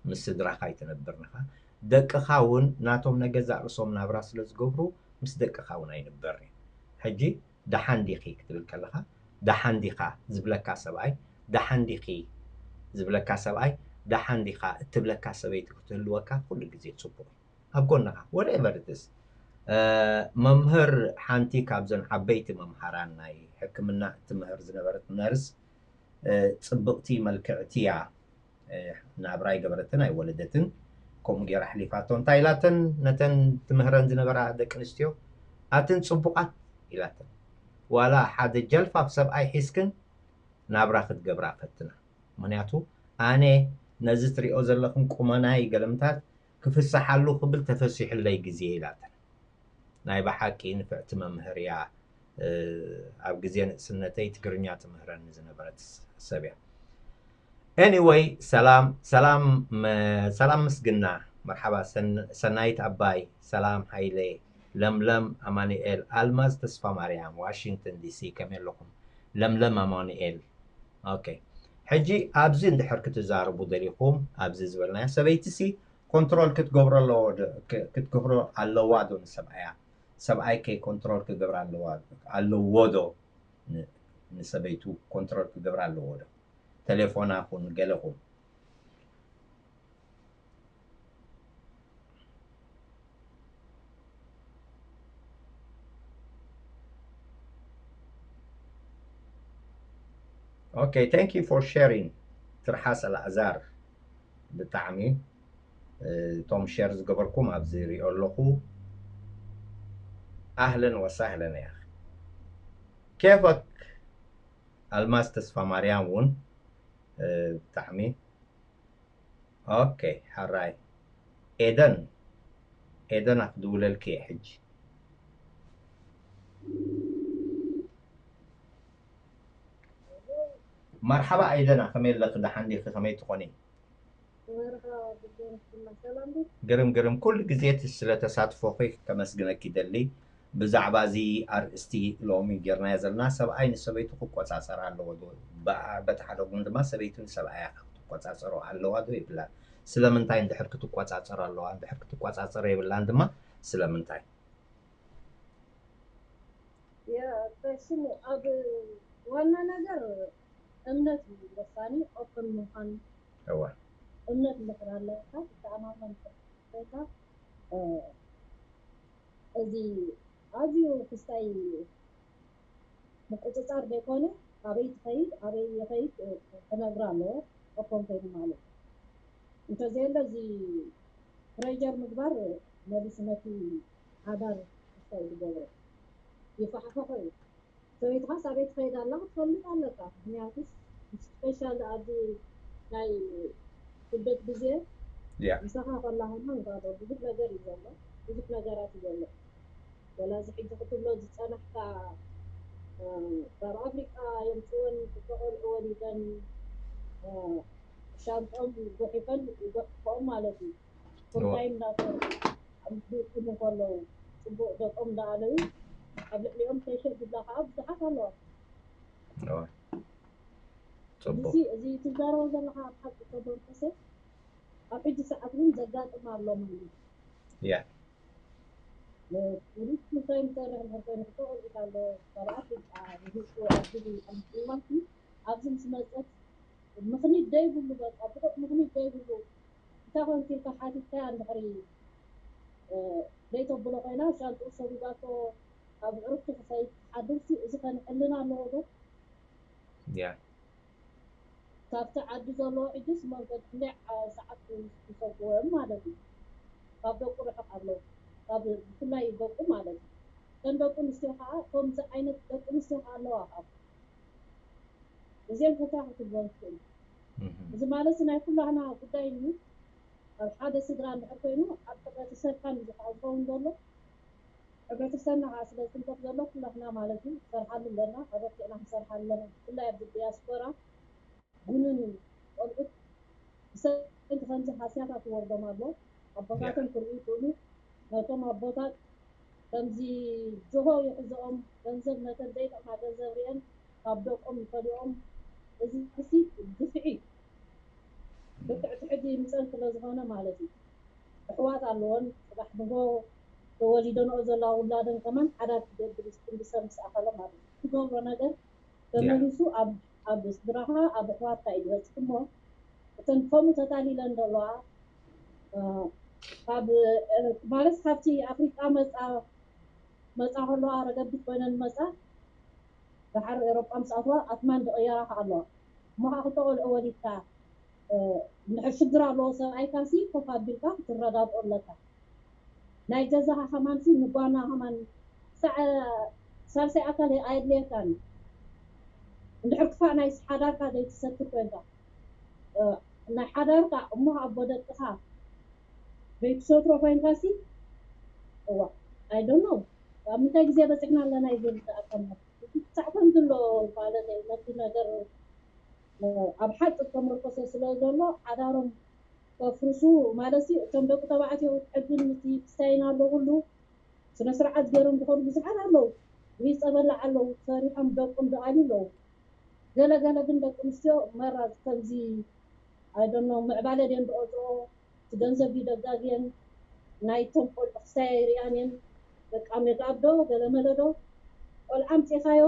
ምስ ስድራኻ ኣይትነብርን ኢኻ። ደቅኻ እውን ናቶም ናይ ገዛእ ርእሶም ናብራ ስለ ዝገብሩ ምስ ደቅኻ እውን ኣይንበርን እዩ። ሕጂ ደሓን ዲኺ ክትብል ከለኻ፣ ደሓን ዲኻ ዝብለካ ሰብኣይ፣ ደሓን ዲኺ ዝብለካ ሰብኣይ፣ ደሓን ዲኻ እትብለካ ሰበይቲ ክትህልወካ ኩሉ ግዜ ጽቡቕ እዩ። ኣብ ጎንኻ፣ whatever it is። መምህር፣ ሓንቲ ካብዘን ዓበይቲ መምሃራን ናይ ሕክምና እትምህር ዝነበረት ነርስ፣ ጽብቕቲ፣ መልክዕቲ እያ። ናብራ ኣይገበረትን ኣይወለደትን፣ ከምኡ ገይራ ኣሕሊፋቶ። እንታይ ኢላተን? ነተን ትምህረን ዝነበራ ደቂ ኣንስትዮ፣ ኣትን ጽቡቓት ኢላተን፣ ዋላ ሓደ ጀልፋፍ ሰብኣይ ሒዝክን ናብራ ክትገብራ ፈትና። ምኽንያቱ ኣነ ነዚ ትሪኦ ዘለኽን ቁመናይ ገለምታት ክፍስሓሉ ክብል ተፈሲሑለይ ግዜ ኢላተን። ናይ ብሓቂ ንፍዕቲ መምህር እያ። ኣብ ግዜ ንእስነተይ ትግርኛ ትምህረኒ ዝነበረት ሰብ እያ። Anyway፣ ሰላም ሰላም፣ ሰላም ምስግና፣ መርሓባ። ሰናይት ኣባይ፣ ሰላም ሃይለ፣ ለምለም ኣማኑኤል፣ ኣልማዝ ተስፋ ማርያም፣ ዋሽንግተን ዲሲ፣ ከመይ ኣለኹም? ለምለም ኣማኑኤል። ኦኬ፣ ሕጂ ኣብዚ እንድሕር ክትዛረቡ ደሊኹም፣ ኣብዚ ዝበልናዮ ሰበይቲ ሲ ኮንትሮል ክትገብሮ ኣለዎ ዶ? ክትገብሮ ኣለዋ ዶ ንሰብኣያ? ሰብኣይ ከ ኮንትሮል ክገብር ኣለዋ ኣለዎ ዶ? ንሰበይቱ ኮንትሮል ክገብር ኣለዎ ዶ? ቴሌፎና ኹን ገለ ኹን። Okay, thank you for sharing. ትርሓስ ኣልኣዛር፣ ብጣዕሚ እቶም ሸር ዝገበርኩም ኣብዚ ሪኦ ኣለኹ። ኣህለን ወሳህለን እያ። ኬፈክ ኣልማዝ ተስፋ ማርያም እውን ብጣዕሚ ኦኬ። ሓራይ ኤደን፣ ኤደን ኣክድውለልክ እየ ሕጂ። መርሓባ ኤደና፣ ከመይ ኣለኺ? ደሓን ዲኺ? ከመይ ትኾኒ? ግርም ግርም፣ ኩሉ ግዜ ስለ ተሳትፎኺ ከመስግነኪ ይደሊ። ብዛዕባ እዚ ኣርእስቲ ሎሚ ጌርናዮ ዘለና፣ ሰብኣይ ንሰበይቱ ክቆጻጸር ኣለዎ ዶ? በቲ ሓደ ጎኒ ድማ ሰበይቱ ንሰብኣያ ክትቆጻጸሮ ኣለዋ ዶ የብላን? ስለምንታይ እንድሕር ክትቆጻጸር ኣለዋ፣ እንድሕር ክትቆጻጸር የብላን ድማ ስለምንታይ? ሽሙ ኣብ ዋና ነገር እምነት እዩ ወሳኒ። ኦፕን ምዃን፣ እዋ እምነት እንድሕር ኣለካ፣ ትተኣማመን እንድሕር ኮይንካ፣ እዚ ኣዝዩ ክስታይ ምቁጽጻር ዘይኮነ፣ ኣበይ ትኸይድ ኣበይ ይኸይድ ክነግራ ኣለዎ። ኦፕን ኮይኑ ማለት እዩ። እንተዘየለ እዚ ፕሬጀር ምግባር መሊሱ ነቲ ሓዳር ክስታይ ዝገብሮ ይፋሕፍሖ እዩ። ሰበይትኻስ ኣበይ ትኸይድ ኣላ ክትፈልጥ ኣለካ። ምክንያቱ ስፔሻል ኣብዚ ናይ ስደት ግዜ ያ ምሳኻ ከላ ከማን ጋዶ ብዙሕ ነገር እዩ ዘሎ፣ ብዙሕ ነገራት እዩ ዘሎ። ወላ እዚ ሕጂ ክትብሎ ዝጸናሕካ ካብ ኣፍሪቃ የምፅወን ክተቆልዑ ወሊደን ሻንጦም ጎሒፈን ይጎሕፎኦም ማለት እዩ። ፉልታይም እንዳሰርሑ ኣምስሊጥሙ ከለዉ ፅቡቅ ደቆም እንዳኣለዩ ኣብ ልዕሊኦም ፕሬሽር ዝብላ ከዓ ብዙሓት ኣለዋ። ፅቡቅ እዚ እዚ ትዛረቦ ዘለካ ኣብ ሓቂ ተመርኮሰ ኣብ ሕጂ ሰዓት እውን ዘጋጥም ኣሎ ማለት እዩ። ያ ፖሊስ እንታይ ምሰርሕ እንድሕር ኮይኑ ክተቆልዒት ኣሎ ካብ ኣፍሪቃ ንህፁ ኣድጊ ኣምፅልዋኪ ኣብዚ ምስ መፀት ምኽኒት ደይብሉ በቃ ብቑዕ ምኽኒት ደይብሉ እንታይ ኮንኪ ኢልካ ሓቲትካያ እንድሕሪ ዘይተብሎ ኮይና ሻንጥኡ ሰቢባቶ ኣብ ዕርፍቱ ክኸይድ ክሓድርሲ እዚ ከንዕልና ኣለዎ ዶ? ያ ካብቲ ዓዲ ዘለዎ ሕጅስ መንገድ ክንደይ ሰዓት ክሰጉወም ማለት እዩ። ካብ ደቁ ርሕቕ ኣለዉ። ካብ ብፍላይ ደቁ ማለት እዩ። እተን ደቂ ኣንስትዮ ከዓ ከምዚ ዓይነት ደቂ ኣንስትዮ ከዓ ኣለዋ ከዓ። እዚአን ከታ ክትብሎ ትኽእል። እዚ ማለት ናይ ኩላህና ጉዳይ እዩ። ኣብ ሓደ ስድራ እንድሕር ኮይኑ ኣብ ሕብረተሰብካን እዩ ከዓ ዝኸውን ዘሎ። ሕብረተሰብና ከዓ ስለ ዝትንከፍ ዘሎ ኩላትና ማለት እዩ ክሰርሓሉ ኣለና፣ ኣበርቲዕና ክንሰርሓሉ ኣለና። ብፍላይ ኣብዚ ዲያስፖራ ጉኑን እዩ። ቆልዑት ብሰንኪ ከምዚ ሃስያታት ይወርዶም ኣሎ። ኣቦታቶም ክርእዩ ይኽእሉ። ነቶም ኣቦታት ከምዚ ጆሆ ይሕዝኦም፣ ገንዘብ ነተን ዘይጠቕማ ገንዘብ ሪአን ካብ ደቆም ይፈልኦም። እዚ ሲ ግፍዒ እዩ። ግፍዒ ትሕጂ ይምፀን ስለ ዝኾነ ማለት እዩ። ኣሕዋት ኣለወን፣ ጽባሕ ንጎ ተወሊደንኦ ዘለዋ ውላደን ከማን ሓዳር ክገብር እዩ፣ ክንዲ ሰብ ምስ ኣኸለ ማለት እዩ። ትገብሮ ነገር ተመሊሱ ኣብ ኣብ ስድራኻ፣ ኣብ ኣሕዋትካ እዩ ዝበጽሕ እሞ፣ እተን ከምኡ ተታሊለን ዘለዋ፣ እ፣ ካብ፣ እ፣ ማለት ካብቲ ኣፍሪቃ መጻ መጻ ከለዋ ረገቢት ኮይነን መጻ፣ ደሓር ኤሮጳ ምስ ኣትዋ ኣትማን ዝቕየራ ከኣ ኣለዋ። እሞ ከኣ ክልተ ቆልዑ ወሊድካ፣ እ፣ እንድሕር ሽግር ኣለዎ ሰብኣይካሲ ኮፍ ኣቢልካ ክትረዳድኦ ኣለካ። ናይ ገዛኻ ከማንሲ ንጓና ከማን ሳዕ-፣ ሳልሳይ ኣካል ኣየድልየካን። እንድሕር ክፋእ ናይ ሓዳርካ ዘይትሰትር ኮይንካ፣ እ፣ ናይ ሓዳርካ እሞ ኣቦ ደቅኻ ዘይትሰትሮ ኮይንካሲ፣ እዋ፣ I don't know። ኣብ ምንታይ ግዜ በጺሕና ኣለና ይብል ኣካል ክሳዕ ከምዚ ኣሎ ማለት እዩ። ነቲ ነገር፣ እ፣ ኣብ ሓቂ ዝተመርኮሰ ስለ ዘሎ ሓዳሮም ከፍርሱ ማለት እዩ። እቶም ደቂ ተባዕትዮ ሕግን እቲ ክስታይን ኣሎ ኩሉ ስነ ስርዓት ገይሮም ዝኸዱ ብዙሓት ኣለዉ። ወይ ጸበል ኣለዉ፣ ሰሪሖም ደቆም ዝኣልዩ ኣለዉ። ገለ ገለ ግን ደቂ ኣንስትዮ መራ ከምዚ፣ I don't know፣ ምዕባለ ድየን ዝቆጽሮ፣ እቲ ገንዘብ ድዩ ደጋግየን፣ ናይቶም ቆልዑ ክስታይ ኣይርእያን እየን። በቃ ሜክኣፕ ዶ ገለ መለ ዶ፣ ቆልዓ ኣምጺእካዮ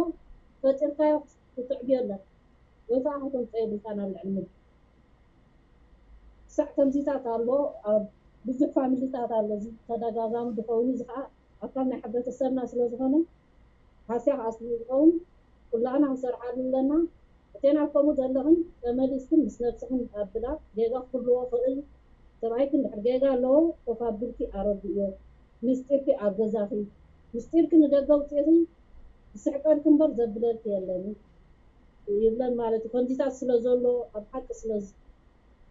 ፈጢርካዮ ክትዕብዮ ኣለካ፣ ወይ ከኣ ከተምጽኦ የብልካን ኣብ ልዕሊ ምድሪ። ክሳዕ ከምዚታት ኣሎ፣ ኣብ ብዙሕ ፋሚሊታት ኣሎ። እዚ ተደጋጋሚ ዝኸውን፣ እዚ ከኣ ኣካል ናይ ሕብረተሰብና ስለ ዝኾነ፣ ሃስያ ከኣ ስለ ዝኸውን፣ ኩላህና ክንሰርሓሉ ኣለና። እተን ኣብ ከምኡ ዘለኽን ተመሊስክን ምስ ነብስኽን ኣብላ፣ ጌጋ ክህልዎ ይኽእል። ሰብኣይኪ እንድሕር ጌጋ ኣለዎ፣ ኮፍ ኣቢልኪ ኣረድእዮ። ምስጢርኪ ኣብ ገዛኺ፣ ምስጢርኪ ንደገ ኣውጺእኺ፣ ዝስሕቀልኪ እምበር ዘብለልኪ የለን ይብለን ማለት እዩ። ከምዚታት ስለ ዘሎ፣ ኣብ ሓቂ ስለ ዝ-፣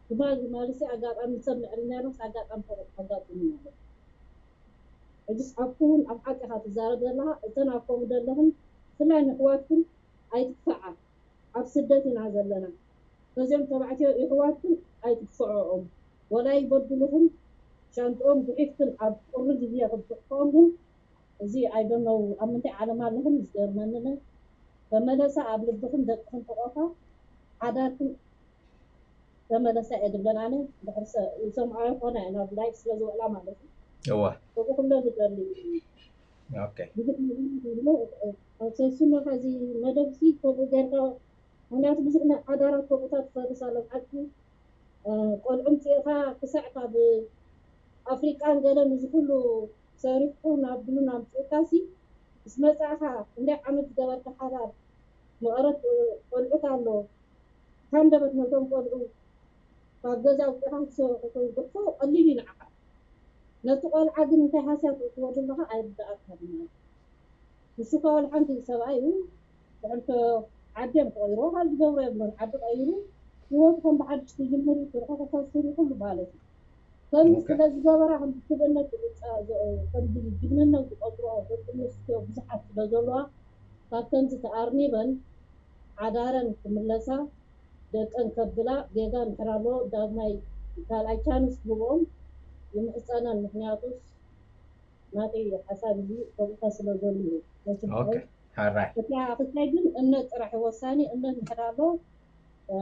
ትማሊ፣ ትማሊሲ ኣጋጣሚ ሰብ ምዕልናና ኣጋጣሚ ተረ-፣ ኣጋጢሙ ማለት እዩ። ሕጅስ ኣብቲ እውን ኣብ ሓቂ ኢኻ ትዛረብ ዘለኻ፣ እተን ኣብ ከምኡ ዘለኽን ብፍላይ ንኣሕዋትክን ኣይትክፍኣ። ኣብ ስደት ኢና ዘለና። ነዚኦም ተባዕትዮ የሕዋትክን ኣይትክፍኦኦም። ወላ ይበድሉኽን ሻንጥኦም ጉሒፍክን ኣብ ቁሪ ግዜ ክትጉሕፍኦም ግን እዚ I don't know ኣብ ምንታይ ዓለም ኣለኽን ዝገርመኒ። ተመለሳ ኣብ ልብኽን ደቅኽን ሕቆፋ ሓዳርክን ተመለሳ እየ ዝብለን ኣነ። ድሕር ሰ-፣ ይሰምዖ ይኾና እየ ናብ ላይፍ ስለ ዝውዕላ ማለት እዩ። እዋ ከምኡ ክብሎ ዝደሊ እዩ። ኦኬ ብዙሕ ነገር ዝብሎ፣ ሰስኖ ከዚ መደብሲ ከምኡ ጌርካ፣ ምክንያቱ ብዙሕ ናይ ሓዳራት ከምኡታት ትፈርስ ኣሎ። ብሓቂ፣ እ፣ ቆልዑ ምፅእኻ ክሳዕ ካብ ኣፍሪቃን ገለን እዚ ኩሉ ሰሪሕኩም ናብ ብሉን ኣምፅእካሲ፣ ምስ መፃእኻ ክንደይ ዓመት ዝገበርካ ሓዳር፣ መቐረት፣ እ፣ ቆልዑት ኣሎ። ሃንደበት ነቶም ቆልዑ ካብ ገዛ ኣውፂእኻ ክትሰ-፣ ክትጉሕፎ ቀሊል እዩ ንዓኻ። ነቲ ቆልዓ ግን እንታይ ሃስያ ትእትወሉ ኣለኻ ኣይርድኣካን ማለት እዩ። ንሱ እኳ ወላ ሓንቲ ሰብኣይ እዩ፣ ድሕሪ ዓዲ እዮም ክቕይርዎ፣ ካልእ ዝገብሮ የብሉን። ዓዲ ቀይሩ ህይወቱ ከም ብሓድሽ ክጅምር እዩ፣ ስርሑ ክኸስር እዩ፣ ኩሉ ማለት እዩ። ከምዚ ኦኬ። ስለ ዝገበራ ከም ስብእነት ዝቕጻ-፣ ዝ-፣ ከም ጅግንነት ዝቆጽርኦ ደቂ ኣንስትዮ ብዙሓት ስለ ዘለዋ፣ ካብ ከምዚ ተኣርኒበን ሓዳረን ክምለሳ፣ ደቀን ከብላ፣ ጌጋ እንድሕር ኣለዎ ዳግማይ ካልኣይ ቻንስ ክህብኦም ይምሕጸነን። ምክንያቱስ ናተይ ሓሳብ እዚ ከምኡታ ስለ ዘሎ እዩ። ነቲ ኦኬ ሓራይ እቲ ኣኽስታይ ግን እምነት ጥራሕ እዩ ወሳኒ። እምነት እንድሕር ኣሎ፣ እ፣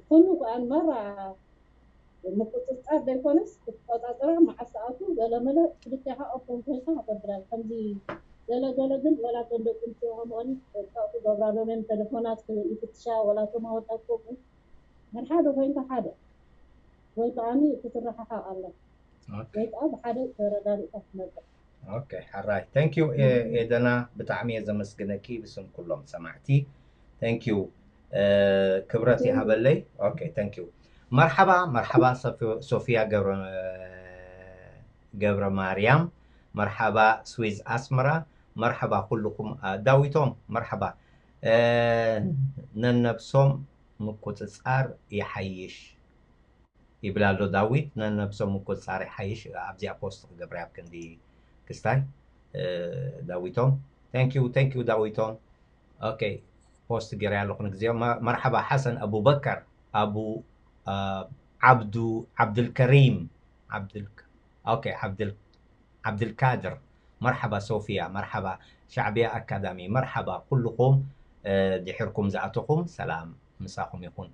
ኩሉ ከኣ መራ ምቁጽጻር ዘይኮነስ ክትቆጻጸራ፣ መዓስ ትኣቱ ገለመለ ክልቴኻ ኦፖን ኮይንካ ከተብላ። ከምዚ ገለ ገለ ግን ወላ እተን ደቂ ኣንስትዮ ከምኦን ጥንቃቕ ክገብራሎም እየን። ተለፎናት ይፍትሻ፣ ወላ እቶም ኣወዳት ከምኡ። መን ሓደ ኮይንካ ሓደ ወይ ከኣ ክትረሓሓቕ ኣለካ። ኦኬ ወይ ከኣ ብሓደ ተረዳዲእካ ክትመጽእ። ኦኬ ሓራይ thank you ኤ-፣ ኤደና ብጣዕሚ እየ ዘመስግነኪ ብስም ኩሎም ሰማዕቲ thank you እ፣ ክብረት ይሃበለይ ኦኬ thank you መርሓባ መርሓባ ሶፊ-፣ ሶፊያ ገብረ ገብረ ማርያም መርሓባ ስዊዝ ኣስመራ መርሓባ ኩልኩም እ፣ ዳዊቶም መርሓባ እ፣ ነነብሶም ምቁጽጻር ይሓይሽ ይብል ኣሎ ዳዊት። ነነብሶም ምቁጽጻር ይሓይሽ ኣብዚኣ ፖስት ክገብራ ኣብ ክንዲ ክስታይ እ፣ ዳዊቶም thank you thank you ዳዊቶም ኦኬ ፖስት ገይረ ኣለኹ ንግዜኦም መ- መርሓባ ሓሰን ኣቡበከር ኣቡ እ፣ ዓብዱ ዓብድልከሪም ዓብድል ኦኬ ዓብድል ዓብድልካድር መርሓባ ሶፊያ መርሓባ ሻዕብያ ኣካዳሚ መርሓባ ኩልኹም እ፣ ድሕርኩም ዝኣተኹም ሰላም ምሳኹም ይኹን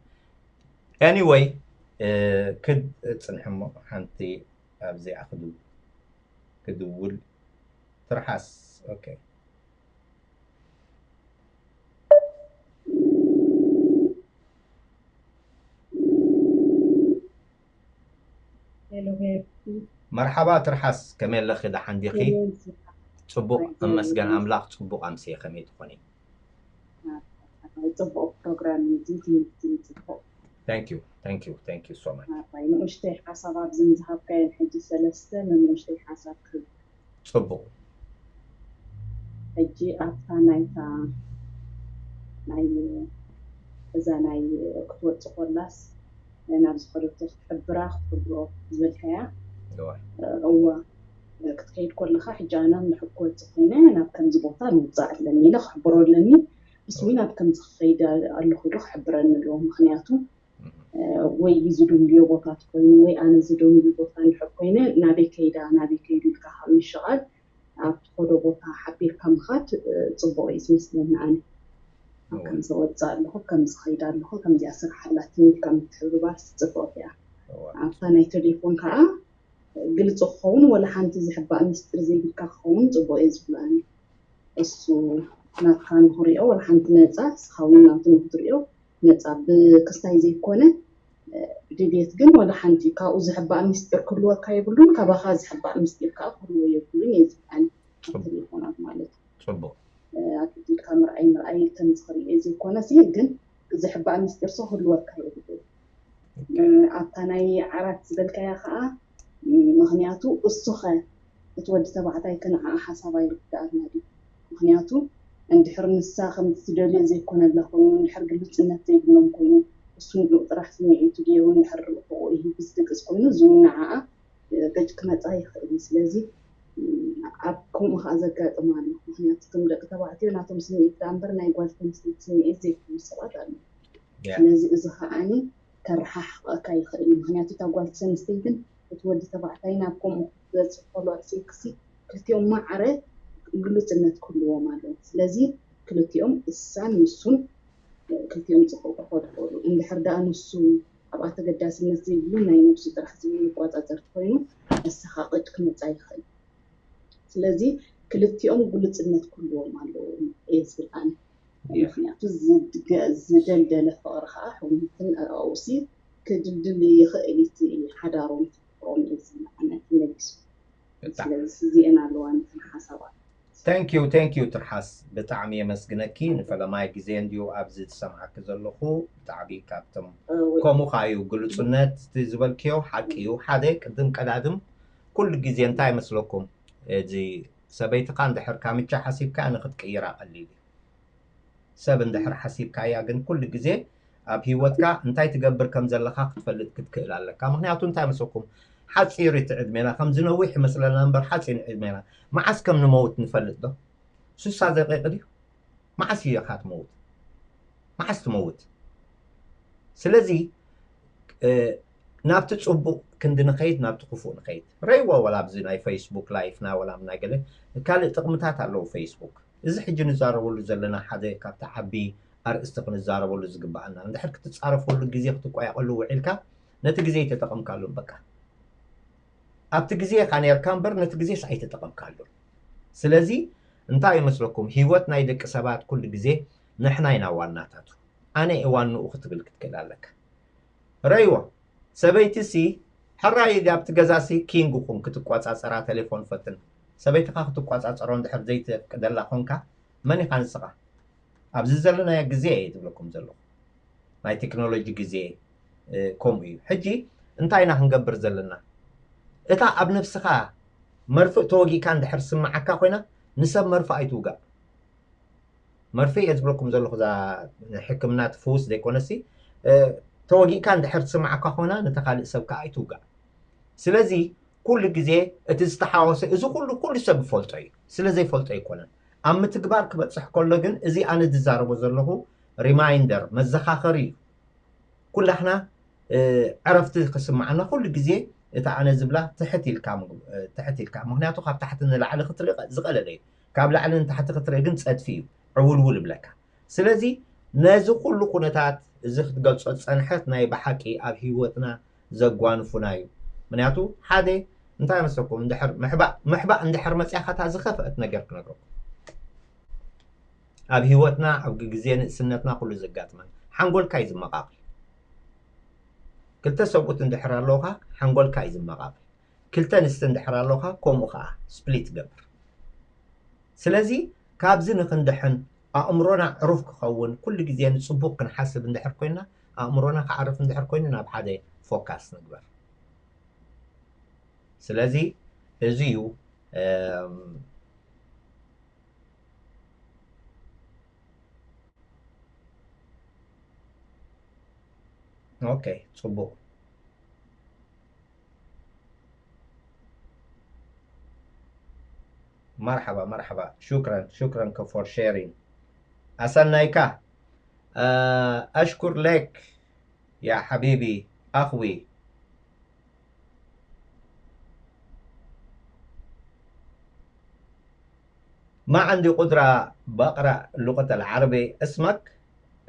anyway እ፣ ክድ ጽንሕሞ ሓንቲ ካብዚኣ ክድው- ክድውል ትርሓስ። ኦኬ። ሄሎ ሄሎ። መርሓባ ትርሓስ፣ ከመይ ኣለኺ? ደሓን ዲኺ? ጽቡቕ፣ እመስገን ኣምላኽ። ጽቡቕ ኣምስየ፣ ከመይ ትኾኒ? ጽቡቕ ፕሮግራም እዩ፣ ትምህርቲ እዩ ጽቡቕ። Thank you, thank you, thank you so much። ኣባይ ንኡሽተይ ሓሳብ ኣብዚ ምዝሃብካየን ሕጂ ሰለስተ ንኡሽተይ ሓሳብ ክህብ። ጽቡቕ። ሕጂ ኣብታ ናይታ ናይ እዛ ናይ ክትወጽእ ኮላስ ናብ ዝኸደቶ ክትሕብራ ክትሕብሮ ዝበልካያ እዋ። እዋ ክትከይድ ኮለኻ ሕጂ ኣነ ንድሕር ክወጽእ ኮይነ ናብ ከምዚ ቦታ ምውጻእ ኣለኒ ኢለ ክሕብሮ ኣለኒ። እሱ እውን ኣብ ከምዚ ክኸይድ ኣለኹ ኢሉ ክሕብረኒ ኣለዎ። ምክንያቱ ወይ ዝደልዮ ቦታ ተኮይኑ ወይ ኣነ ዝደልዮ ቦታ እንድሕር ኮይነ ናበይ ከይዳ ናበይ ከይዱ ኢልካ ካብ ምሽቓል ኣብ ትኸዶ ቦታ ሓቢርካ ምኻድ ጽቡቕ እዩ ዝመስለኒ። ኣነ ኣብ ከምዚ ወፅእ ኣለኹ፣ ከምዚ ኸይድ ኣለኹ፣ ከምዚኣ ስራሕ ኣላትኒ ኢልካ ምትሕብባር ጽቡቕ እያ። ኣብታ ናይ ቴሌፎን ከዓ ግልፂ ክኸውን ወላ ሓንቲ ዝሕባእ ምስጢር ዘይብልካ ክኸውን ፅቡቅ እዩ ዝብሎ ኣነ። እሱ ናትካ ንክሪኦ ወላ ሓንቲ ነፃ፣ ንስኻ እውን ናቱ ንክትሪኦ ነፃ፣ ብክስታይ ዘይኮነ ድሌት ግን ወላ ሓንቲ ካብኡ ዝሕባእ ምስጢር ክህልወካ የብሉን፣ ካባኻ ዝሕባእ ምስጢር ከዓ ክህልዎ የብሉን እየ ዝብል ኣነ። ኣብ ቴሌፎናት ማለት እዩ። ፅቡቅ። ኣግዲድካ ምርኣይ ምርኣይ ከምዚ ክሪኦ ዘይኮነሲ ግን ዝሕባእ ምስጢር ሰው ክህልወካ የብሉን። ኣብታ ናይ ዓራት ዝበልካያ ከዓ ምክንያቱ እሱኸ እቲ ወዲ ተባዕታይ ከ ንዓኣ ሓሳብ ኣይርድኣና ድዩ? ምክንያቱ እንድሕር ንሳ ከምቲ ትደልዮ ዘይኮነላ ኮይኑ እንድሕር ግልፅነት ዘይብሎም ኮይኑ እሱ ንኡ ጥራሕ ስምዒቱ ገይሩ እንድሕር ርሑቑ ይህብስ ድቅስ ኮይኑ እዚ እውን ንዓኣ ገጭ ክመፃ ይኽእል እዩ። ስለዚ ኣብ ከምኡ ከዓ ዘጋጥም ኣሎ። ምክንያቱ እቶም ደቂ ተባዕትዮ ናቶም ስምዒት ደኣ እምበር ናይ ጓል ኣንስተይቲ ስምዒት ዘይፈልጡ ሰባት ኣለዉ። ስለዚ እዚ ከዓኒ ከረሓሕቐካ ይኽእል እዩ። ምክንያቱ እታ ጓል ኣንስተይትን እቲ ወዲ ተባዕታይን ኣብ ከምኡ ክትበፅሕ ከሎ ኣብ ሴክሲ ክልቲኦም ማዕረ ግሉፅነት ክህልዎም ኣለዎ። ስለዚ ክልቲኦም እሳን ንሱን ክልቲኦም ፅቡቅ ክኾዱ ይኽእሉ። እንድሕር ደኣ ንሱ ኣብኣ ተገዳስነት ዘይብሉ ናይ ነብሱ ጥራሕ ዝቆፃፀር ተኮይኑ ንስኻ ቅጭ ክመፃ ይኽእል። ስለዚ ክልቲኦም ግሉፅነት ክህልዎም ኣለዎም እየ ዝብል ኣነ። ምክንያቱ ዝደልደለ ፍቅሪ ከዓ ሕውነትን ኣብኡ ሲ ክድልድል ይኽእል እዩ። እቲ ሓዳሮም ፍቅሮም እዩ ዝብል ኣነ ተመሊሱ። ስለዚ እዚአን ኣለዋ ነተን ሓሳባት። Thank you, thank you ትርሓስ፣ ብጣዕሚ የመስግነኪ። ንፈለማይ ግዜ እንድዩ ኣብዚ ዝሰምዓኪ ዘለኹ። ብጣዕሚ ካብቶም ከምኡ ከዓ እዩ ግሉፅነት እቲ ዝበልክዮ ሓቂ እዩ። ሓደ ቅድም ቀዳድም ኩሉ ግዜ እንታይ ይመስለኩም፣ እዚ ሰበይትኻ እንድሕር ካምቻ ሓሲብካ ንክትቅይራ ቀሊል እዩ። ሰብ እንድሕር ሓሲብካያ ግን ኩሉ ግዜ ኣብ ሂወትካ እንታይ ትገብር ከም ዘለኻ ክትፈልጥ ክትክእል ኣለካ። ምክንያቱ እንታይ መስለኩም፣ ሓፂር እቲ ዕድሜና፣ ከምዚ ነዊሕ ይመስለና እምበር ሓፂር ዕድሜና። መዓስ ከም ንመውት ንፈልጥ ዶ? ስሳ ደቂቅ ድዩ? መዓስ እዩ ኢኻ ትመውት? መዓስ ትመውት? ስለዚ ናብቲ ፅቡቅ ክንዲ ንኸይድ ናብቲ ክፉእ ንኸይድ። ረይዎ ወላ ኣብዚ ናይ ፌስቡክ ላይፍና ወላ ናይ ገለ ካልእ ጥቕምታት ኣለዉ ፌስቡክ። እዚ ሕጂ ንዛረበሉ ዘለና ሓደ ካብቲ ዓቢ ኣርእስቲ ክንዛረበሉ ዝግባኣና። እንድሕር ክትጻረፈሉ ግዜ ክትቋየቐሉ ውዒልካ ነቲ ግዜ ኣይተጠቐምካሉን በቃ። ኣብቲ ግዜ ኢኻ ነርካ እምበር ነቲ ግዜስ ኣይተጠቐምካሉን። ስለዚ እንታይ ይመስለኩም፣ ህይወት ናይ ደቂ ሰባት ኩሉ ግዜ ንሕና ኢና ዋናታቱ። ኣነ እየ ዋንኡ ክትብል ክትክእል ኣለካ። ረይዎ ሰበይቲ ሲ ሕራይ ኣብቲ ገዛ ሲ ኪንግ ኩን ክትቋጻጸራ ቴሌፎን ፈትን። ሰበይትኻ ክትቋጻጸሮ እንድሕር ዘይተፍቅደላ ኮንካ መን ኢኻ ንስኻ? ኣብዚ ዘለናዮ ግዜ እየ ዝብለኩም ዘለኹ። ናይ ቴክኖሎጂ ግዜ ከምኡ እዩ። ሕጂ እንታይ ኢና ክንገብር ዘለና? እታ ኣብ ነብስኻ መርፍእ ተወጊእካ እንድሕር ስምዓካ ኮይና ንሰብ መርፍእ ኣይትውጋእ። መርፍእ እየ ዝብለኩም ዘለኹ እዛ ሕክምና ትፍውስ ዘይኮነሲ ተወጊእካ እንድሕር ትስምዓካ ኮይና ነቲ ካልእ ሰብ ከዓ ኣይትውጋእ። ስለዚ ኩሉ ግዜ እቲ ዝተሓወሰ እዚ ኩሉ ኩሉ ሰብ ይፈልጦ እዩ። ስለ ዘይፈልጦ ኣይኮነን። ኣብ ምትግባር ክበፅሕ ከሎ ግን እዚ ኣነ ዝዛረቦ ዘለኹ ሪማይንደር መዘኻኸሪ እዩ። ኩላህና ዕረፍቲ ክስምዓና ኩሉ ግዜ እቲ ኣነ ዝብላ ትሕት ኢልካ ትሕት ኢልካ ምክንያቱ ካብ ታሕቲ ንላዕሊ ክትርኢ ዝቐለለ እዩ። ካብ ላዕሊ ንታሕቲ ክትርኢ ግን ፀድፊ እዩ፣ ዕውልውል ይብለካ። ስለዚ ነዚ ኩሉ ኩነታት እዚ ክትገልፆ ዝፀንሐት ናይ ብሓቂ ኣብ ሂወትና ዘጓንፉና እዩ። ምክንያቱ ሓደ እንታይ መስለኩም? እንድሕር ምሕባእ ምሕባእ እንድሕር መፅያ ካታ ዝኸፍአት ነገር ክነግረኩም። ኣብ ህይወትና ኣብ ግዜ ንእስነትና ኩሉ ዘጋጥመን ሓንጎልካ እዩ ዝመቃቅል። ክልተ ሰብኡት እንድሕር ኣለውካ ሓንጎልካ እዩ ዝመቃቅል። ክልተ ንስቲ እንድሕር ኣለውካ ከምኡ ከዓ ስፕሊት ገብር። ስለዚ ካብዚ ንክንድሕን ኣእምሮና ዕሩፍ ክኸውን ኩሉ ግዜ ንፅቡቅ ክንሓስብ እንድሕር ኮይና ኣእምሮና ክዓርፍ እንድሕር ኮይኑ ናብ ሓደ ፎካስ ንግበር። ስለዚ እዚ እዩ። ኦኬ፣ ፅቡቅ። መርሓባ መርሓባ፣ ሹክረን ሹክረን for sharing። ኣሰናይካ። ኣሽኩር ሌክ ያ ሓቢቢ ኣኽዊ። ما عندي قدرة بقرأ اللغة العربية اسمك،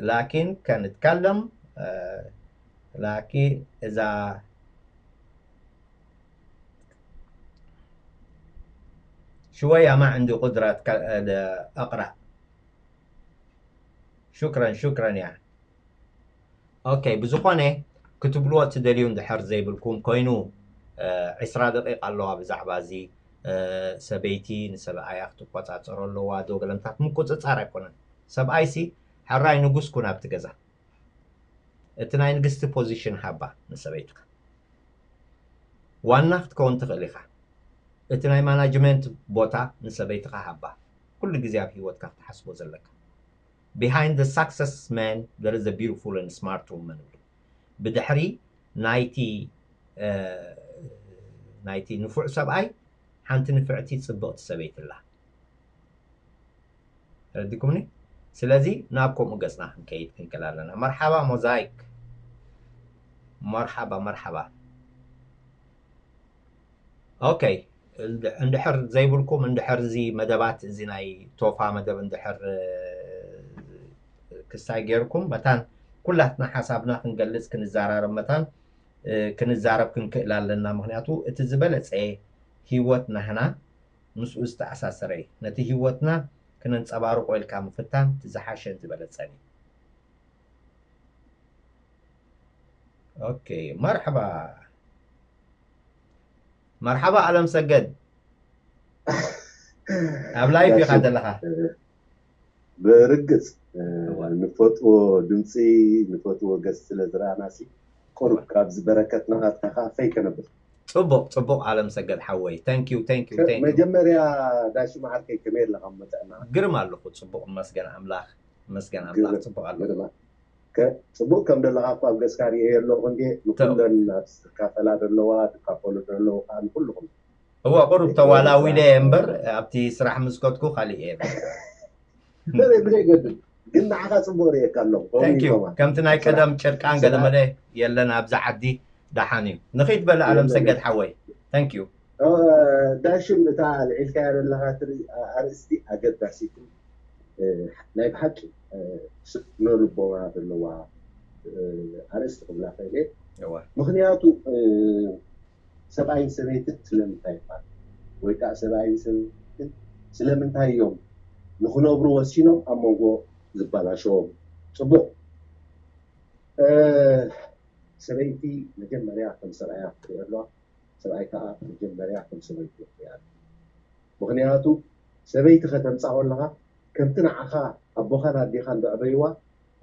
لكن كنتكلم، آه، لكن إذا شوية ما عندي قدرة أتك- آه، أقرأ. شكرا شكرا يا. ኦኬ፣ ብዝኾነ ክትብልዎ እትደልዩ እንድሕር ዘይብልኩም ኮይኑ፣ ዒስራ ደቂቕ ኣለዋ ብዛዕባ እዚ። ሰበይቲ ንሰብኣያ ክትቆፃፀሮ ኣለዋ ዶ ገለምታት ምቁፅፃር ኣይኮነን። ሰብኣይሲ ሕራይ ንጉስ ኩን ኣብቲ ገዛ። እቲ ናይ ንግስቲ ፖዚሽን ሃባ ንሰበይትካ። ዋና ክትከውን ትኽእል ኢኻ። እቲ ናይ ማናጅመንት ቦታ ንሰበይትኻ ሃባ። ኩሉ ግዜ ኣብ ህይወትካ ክትሓስቦ ዘለካ። Behind the success man there is a beautiful and smart woman ይብሉ። ብድሕሪ ናይቲ ናይቲ ንፉዕ ሰብኣይ ሓንቲ ንፍዕቲ ፅብቕቲ ሰበይቲ ኣላ። ተረዲኩምኒ? ስለዚ ናብ ከምኡ ገፅና ክንከይድ ክንክእል ኣለና። መርሓባ ሞዛይክ፣ መርሓባ መርሓባ። ኦኬ፣ እንድሕር ዘይብልኩም፣ እንድሕር እዚ መደባት እዚ ናይ ቶፋ መደብ እንድሕር ክስታይ ጌርኩም መታን ኩላትና ሓሳብና ክንገልፅ ክንዘራረብ መታን ክንዛረብ ክንክእል ኣለና። ምክንያቱ እቲ ዝበለፀ ህይወት ናህና ምስኡ ዝተኣሳሰረ እዩ። ነቲ ህይወትና ክነንፀባርቆ ኢልካ ምፍታን እቲ ዝሓሸን ዝበለፀን እዩ። ኦኬ፣ መርሓባ መርሓባ ኣለም ሰገድ፣ ኣብ ላይፍ ኢኻ ዘለኻ። ብርግፅ ንፈትዎ ድምፂ ንፈትዎ ገፅ ስለ ዝረኣናሲ ቁሩብ ካብዚ በረከት ናትካ ከዓ ፈይ ከነብል። ፅቡቅ ፅቡቅ ኣለም ሰገድ ሓወይ፣ thank you thank you thank you። መጀመርያ ዳሽ ማዓርከይ ከመይ ኣለካ መጠዕና? ግርም ኣለኩ። ፅቡቅ መስገን ኣምላክ መስገን ኣምላክ። ፅቡቅ ኣለኩ። ፅቡቅ ከም ዘለካ እኳ ኣብ ገፅካ ርእየ ኣለኩ እንዴ ንኩለን ኣብ ዝካፈላ ዘለዋ ዝካፈሉ ዘለዉ ከዓ ንኩልኩም። እዋ ቁሩብ ተዋላዊለ እየ እምበር ኣብቲ ስራሕ ምስከትኩ ካሊእ እየ። ብዘይ ገድል ግን ንዓኻ ፅቡቅ ርእየካ ኣለኹ። ከምቲ ናይ ቀደም ጭርቃን ገለመለ የለን ኣብዚ ዓዲ። ደሓን እዩ። ንኺድ በለ ኣለም ሰገድ ሓወይ። Thank you። ዳሽም እታ ኣልዒልካያ ዘለኻ ኣርእስቲ ኣገዳሲትን ናይ ብሓቂ ስነ ልቦና ዘለዋ ኣርእስቲ ክብላ ክእል። ምክንያቱ ሰብኣይን ሰበይትን ስለምንታይ ይፋል ወይ ከዓ ሰብኣይን ሰበይትን ስለምንታይ እዮም ንክነብሩ ወሲኖም ኣብ መንጎ ዝበላሸዎም? ፅቡቅ፣ ሰበይቲ መጀመርያ ከም ሰብኣያ ክትሪኦ ኣለዋ፣ ሰብኣይ ከዓ መጀመርያ ከም ሰበይቱ ክትሪኣ ኣለዋ። ምክንያቱ ሰበይቲ ከተምፃ ከለካ ከምቲ ንዓኻ ኣቦኻን ኣዴኻን ዘዕበይዋ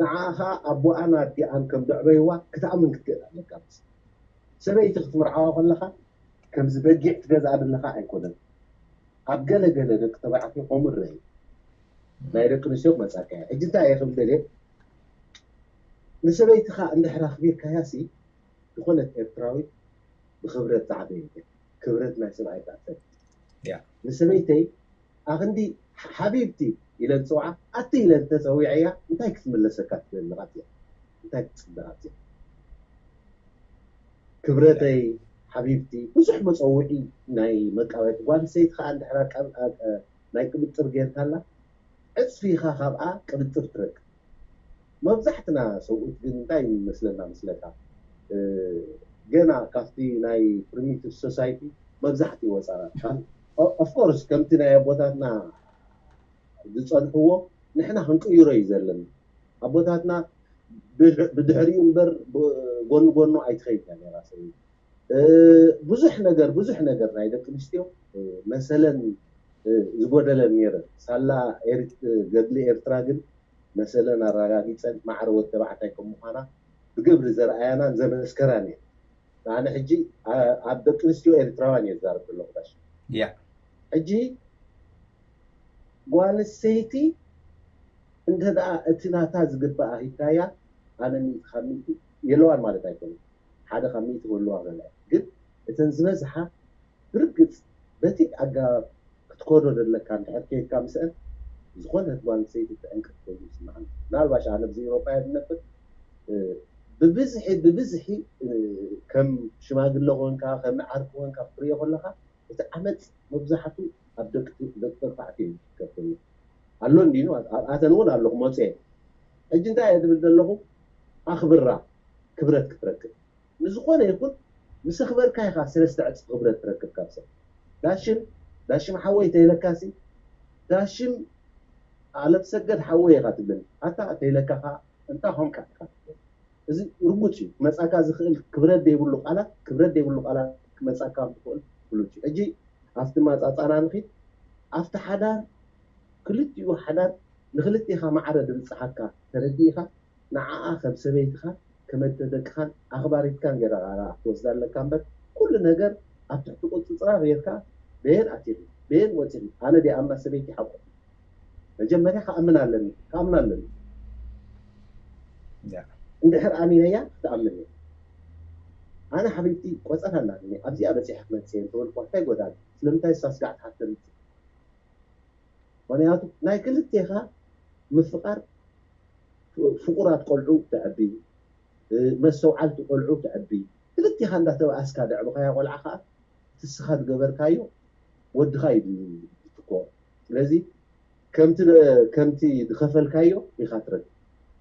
ንዓኣ ከዓ ኣቦኣን ኣዲኣን ከም ዘዕበይዋ ክትኣምን ክትክእል ኣለካ። ሰበይቲ ክትምርዓዋ ከለካ ከምዚ በጊዕ ትገዝኣ ዘለካ ኣይኮነን። ኣብ ገለ ገለ ደቂ ተባዕትዮ ከምኡ ይረኣዩ። ናይ ደቂ ኣንስትዮ ክመፃካ እየ። ሕጂ እንታይ እየ ክብል ደልየ፣ ንሰበይትኻ እንድሕር ኣኽቢርካያ ሲ ዝኾነት ኤርትራዊት ብኽብረት ዝዓበየት እያ። ክብረት ናይ ሰብኣይ ከዓ ትፈልጥ። ንሰበይተይ ኣኽንዲ ሓቢብቲ ኢለ ዝፅውዓ ኣቲ ኢለ እንተፀዊዐያ እንታይ ክትምለሰካ ትደሊ ኣዚኣ እንታይ ክትፅበ ኣዚኣ ክብረተይ ሓቢብቲ ብዙሕ መፀውዒ ናይ መቃወቲ ጓል ሰይቲ ከዓ እንድሕር ናይ ቅብጥር ጌርካላ ዕፅፊ ኢኻ ካብኣ ቅብጥር ትረክብ። መብዛሕትና ሰብኡት ግን እንታይ ይመስለና መስለካ ገና ካብቲ ናይ primitive society መብዛሕትኡ ወፃናት። ኦፍኮርስ ከምቲ ናይ ኣቦታትና ዝፀንሕዎ ንሕና ክንቅይሮ እዩ ዘለና። ኣቦታትና ብድሕሪኡ እምበር ጎን ጎኑ ኣይትኸይድ ነራ ሰበይቲ። ብዙሕ ነገር ብዙሕ ነገር ናይ ደቂ ኣንስትዮ መሰለን ዝጎደለን ነረ። ሳላ ገድሊ ኤርትራ ግን መሰለን ኣረጋጊፀን ማዕረ ወድ ተባዕታይ ከም ምዃና ብግብሪ ዘርኣያናን ዘመስከራን እየን። ኣነ ሕጂ ኣብ ደቂ ኣንስትዮ ኤርትራውያን እየ ዝዛረብ ዘለኹ። ዳሽ ያ ሕጂ ጓል ኣንስተይቲ እንተ ደኣ እቲ ናታ ዝግባኣ ሂብካያ፣ ኣነ ሚእቲ ካብ ሚእቲ የለዋን ማለት ኣይኮነን። ሓደ ካብ ሚእቲ ክህልዋ ገለ፣ ግን እተን ዝበዝሓ ብርግጽ በቲ ኣገባብ ክትከዶ ዘለካ እንድሕር ከይድካ ምስአን ዝኾነት ጓል ኣንስተይቲ ትዕንቅፍ ኮይኑ ይስምዓኒ። ምናልባሽ ኣነ ኣብዚ ኤውሮጳ እየ ዝነብር፣ ብብዝሒ ብብዝሒ ከም ሽማግለ ኮንካ ከም ዓርኪ ኮንካ ክትሪኦ ከለካ እቲ ዓመፅ መብዛሕቱ ኣብ ደቂ ደቂ ተባዕትዮ እዩ ዝርከብ ዘሎ። ኣሎ እንዲኑ ኣብኣተን እውን ኣሎ ክመፁ እየ። ሕጂ እንታይ እየ ዝብል ዘለኹ? ኣኽብራ፣ ክብረት ክትረክብ። ንዝኾነ ይኹን ምስ ኣኽበርካ ኢኻ ሰለስተ ዕፅፊ ክብረት ትረክብ ካብ ሰብ። ዳሽም ዳሽም ሓወይ ተይለካሲ ዳሽም ኣለምሰገድ ሓወይ ኢኻ ትብለኒ። ኣታ ተይለካ ከዓ እንታይ ኾንካ ኢኻ ትብለኒ። እዚ ርጉፅ እዩ። ክመፃካ ዝኽእል ክብረት ዘይብሉ ቃላት ክብረት ዘይብሉ ቃላት ክመፃካ እንትኽእል ፍሉጥ እዩ። ሕጂ ኣብቲ ማፃፃና ንኺድ። ኣብቲ ሓዳር ክልቲኡ ሓዳር ንክልቴኻ ማዕረ ድብፅሓካ ተረዲእኻ ንዓኣ ከም ሰበይትኻን ከመተ ደቅኻን ኣኽባሪትካን ገይራ ክትወስዳ ኣለካ እምበር ኩሉ ነገር ኣብ ትሕቲ ቁፅፅራ ገይርካ በየን ኣቲኺ በየን ወፂኺ ኣነ ዲኣምና ሰበይቲ ሓቆ መጀመርያ ክኣምን ኣለኒ ክኣምን ኣለኒ ያ እንድሕር ኣሚነያ ክትኣምን እየ ኣነ ሓቢብቲ ቆፀር ኣላትኒ ኣብዚኣ በፂሐ ክመፅእ እየ እንተበልኩዋ እንታይ ጎዳል ስለምንታይ እሳ ስጋዕ ትሓተኒ ምክንያቱ ናይ ክልቴኻ ምፍቃር ፍቁራት ቆልዑ ተዕቢ መስተውዓልቲ ቆልዑ ተዕቢ ክልቴኻ እንዳተባኣስካ ደዕብኻያ ቆልዓ ከዓ እቲ ስኻ ዝገበርካዮ ወድኻ እዩ ዝትኮ ስለዚ ከምቲ ከምቲ ዝኸፈልካዮ ኢኻ ትረክብ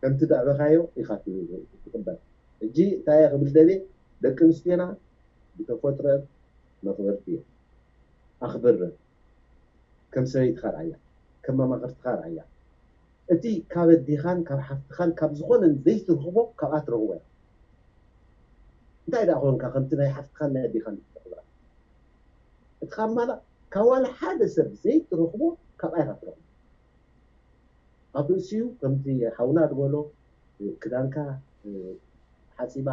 ከምቲ ዘዕበኻዮ ኢኻ ትቅበል እጂ እንታይ ክብል ደልየ ደቂ ኣንስትዮና ብተፈጥረን መኽበርቲ እየን ኣኽብረን ከም ሰበይትኻ ርኣያ ከም መማኽርትኻ ርኣያ እቲ ካብ ኣዴኻን ካብ ሓፍትኻን ካብ ዝኾነን ዘይትረኽቦ ካብኣ ትረኽቦ እያ እንታይ ደኣ ኮንካ ከምቲ ናይ ሓፍትኻን ናይ ኣዴኻን ትረኽባ እቲ ካብ ማላ ካብ ዋላ ሓደ ሰብ ዘይትረኽቦ ካብኣ ኢኻ ትረኽቦ ኣብ ርእሲኡ ከምቲ ሓውና ዝበሎ ክዳንካ ሓፂባ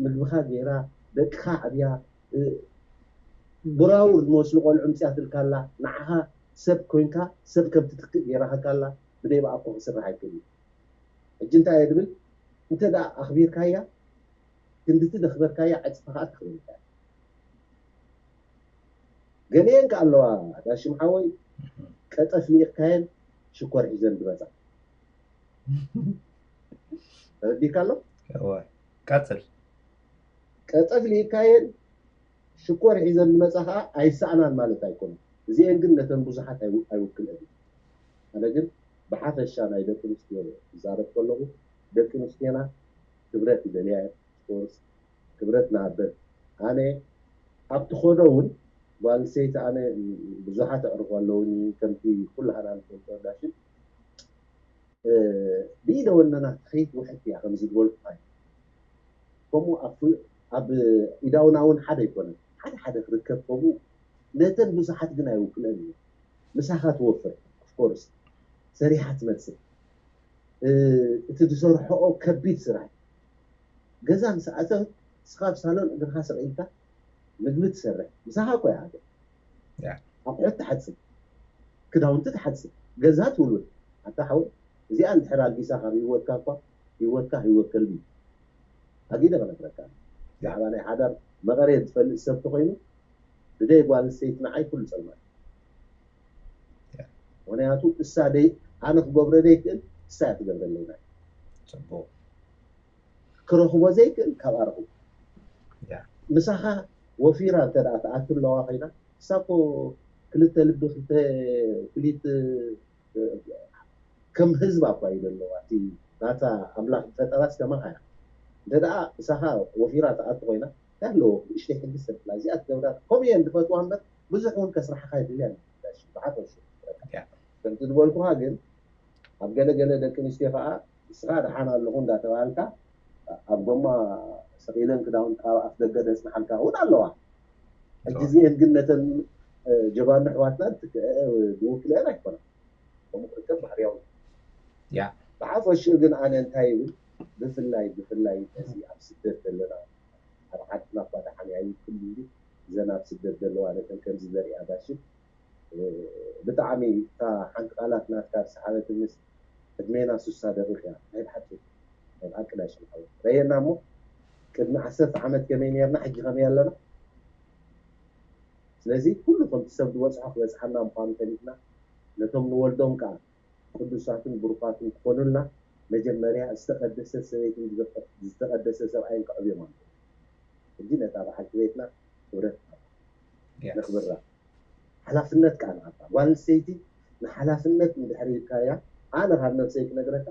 ምግብኻ ገይራ ደቅኻ ዓብያ ብራውር ዝመስሉ ቆልዑ ምፅያትልካ ኣላ ንዓኻ ሰብ ኮይንካ ሰብ ከም ትትክእ ገይራኸካ ኣላ ብደይ ብኣኮ ክስራሕ ኣይክእል እዩ ሕጂ እንታይ እየ ድብል እንተ ደኣ ኣኽቢርካያ ክንድቲ ደኽበርካያ ዕፅፊ ከዓ ተኽብርካ ገሊአን ከ ኣለዋ ዳሽም ሓወይ ቀጠፍ ልኢኽካየን ሽኮር ሒዘን ዝመፃ ተረዲካ ኣሎ ቀፅል ቀጠፍ ልኢካየን ሽኮር ሒዘን ዝመፃ ከዓ ኣይሰኣናን ማለት ኣይኮነ እዚአን ግን ነተን ብዙሓት ኣይውክለን ኣነ ግን ብሓፈሻ ናይ ደቂ ኣንስትዮ ዝዛረብ ከለኹ ደቂ ኣንስትዮና ክብረት ይደልያ ስፖርት ክብረት ንሃበን ኣነ ኣብቲ ኾዶ እውን ጓል ኣንስተይቲ ኣነ ብዙሓት ኣዕርፎ ኣለውኒ ከምቲ ኩላህና ንፈልጦ ዳሽን ብኢደ ወነና ትኸይድ ውሕድ እያ ከምዚ ዝበልኩኻ እዩ ከምኡ ኣብ ኢዳውና እውን ሓደ ኣይኮነን ሓደ ሓደ ክርከብ ከምኡ ነተን ብዙሓት ግን ኣይውክለን እዩ ምሳኻ ትወፍር ኦፍኮርስ ሰሪሓ ትመፅእ እቲ ዝሰርሐኦ ከቢድ ስራሕ ገዛ ምስ ኣተወት ንስኻ ኣብ ሳሎን እግርኻ ስቕ ኢልካ ምግቢ ትሰርሕ ምሳኻ እኮ እያ ሃገር ኣቑሑት ትሓጽብ ክዳውንቲ ትሓጽብ ገዛ ትውልውል ኣታ ሓወይ እዚኣ እንድሕር ኣልጊሳ ካብ ህይወትካ እኳ ህይወትካ ህይወት ከልቢ እዩ ኣጊደ ክነግረካ ብዛዕባ ናይ ሓዳር መቐርየት ዝፈልጥ ሰብ ተኾይኑ ብደይ ጓል ኣንስተይቲ ንዓይ ኩሉ ጸልማት ምክንያቱ እሳ ደይ ኣነ ክገብሮ ዘይክእል እሳ እያ ትገብረለይ ናይ ፅቡቅ ክረኽቦ ዘይክእል ካብኣ ረኽቡ ያ ምሳኻ ወፊራ እንተ ደኣ ትኣቱ ኣለዋ ኮይና እሳ እኮ ክልተ ልቢ ክልተ ክሊት ከም ህዝባ እኳ እዩ ዘለዋ እቲ ናታ ኣምላኽ ዝፈጠራስ ከማኻ እያ እንተ ደኣ ምሳኻ ወፊራ ትኣቱ ኮይና ኣለዎ። ንእሽተይ ሕጊ ሰብ ብላ እዚኣ ትገብራ። ከምኡ እየን ዝፈትዋ እምበር ብዙሕ እውን ከስራሕኻ የድልያ። ብሓፈሽ ከምቲ ዝበልኩኻ ግን ኣብ ገለገለ ደቂ ኣንስትዮ ከዓ ንስኻ ደሓን ኣለኹ እንዳተባሃልካ ኣብ ጎማ ሰቒለን ክዳውንቲ ካብ ኣፍ ደገ ዘጽንሓልካ እውን ኣለዋ። ሕጂ እዚአን ግን ነተን ጀባኑ ኣሕዋትና ዝውክልአን ኣይኮነን። ከምኡ ክርከብ ባህርያዊ። ያ ብሓፈሽኡ ግን ኣነ እንታይ ይብል፣ ብፍላይ ብፍላይ እዚ ኣብ ስደት ዘለና ኣብ ዓድና እኳ ደሓን እያ ይብል ኩሉ ግዜ እዘን ኣብ ስደት ዘለዋ ነተን ከምዚ ዘሪኣ ዳሽን ብጣዕሚ እታ ሓንቲ ቃላት ናትካ ዝሰሓበትንስ ዕድሜና ሱሳ ደቂቕ እያ። ናይ ብሓቂ ናይ ብሓቂ ዳሽን ሓወይ ረየና እሞ ቅድሚ ዓሰርተ ዓመት ከመይ ነርና ሕጂ ከመይ ኣለና? ስለዚ ኩሉ ከምቲ ሰብ ዝበፅሖ ክበፅሓና ምዃኑ ፈሊጥና ነቶም ንወልዶም ከዓ ቅዱሳትን ብሩኻትን ክኾኑልና መጀመርያ ዝተቐደሰት ሰበይትን ዝተቐደሰ ሰብኣይን ከዕብዮም ኣለዎ። ሕጂ ነታ በዓልቲ ቤትና ክብረት ነኽብራ። ሓላፍነት ከዓ ንሃባ። ጓል ኣንስተይቲ ንሓላፍነት እንድሕር ኢልካያ ኣነ ካብ ነብሰይ ክነግረካ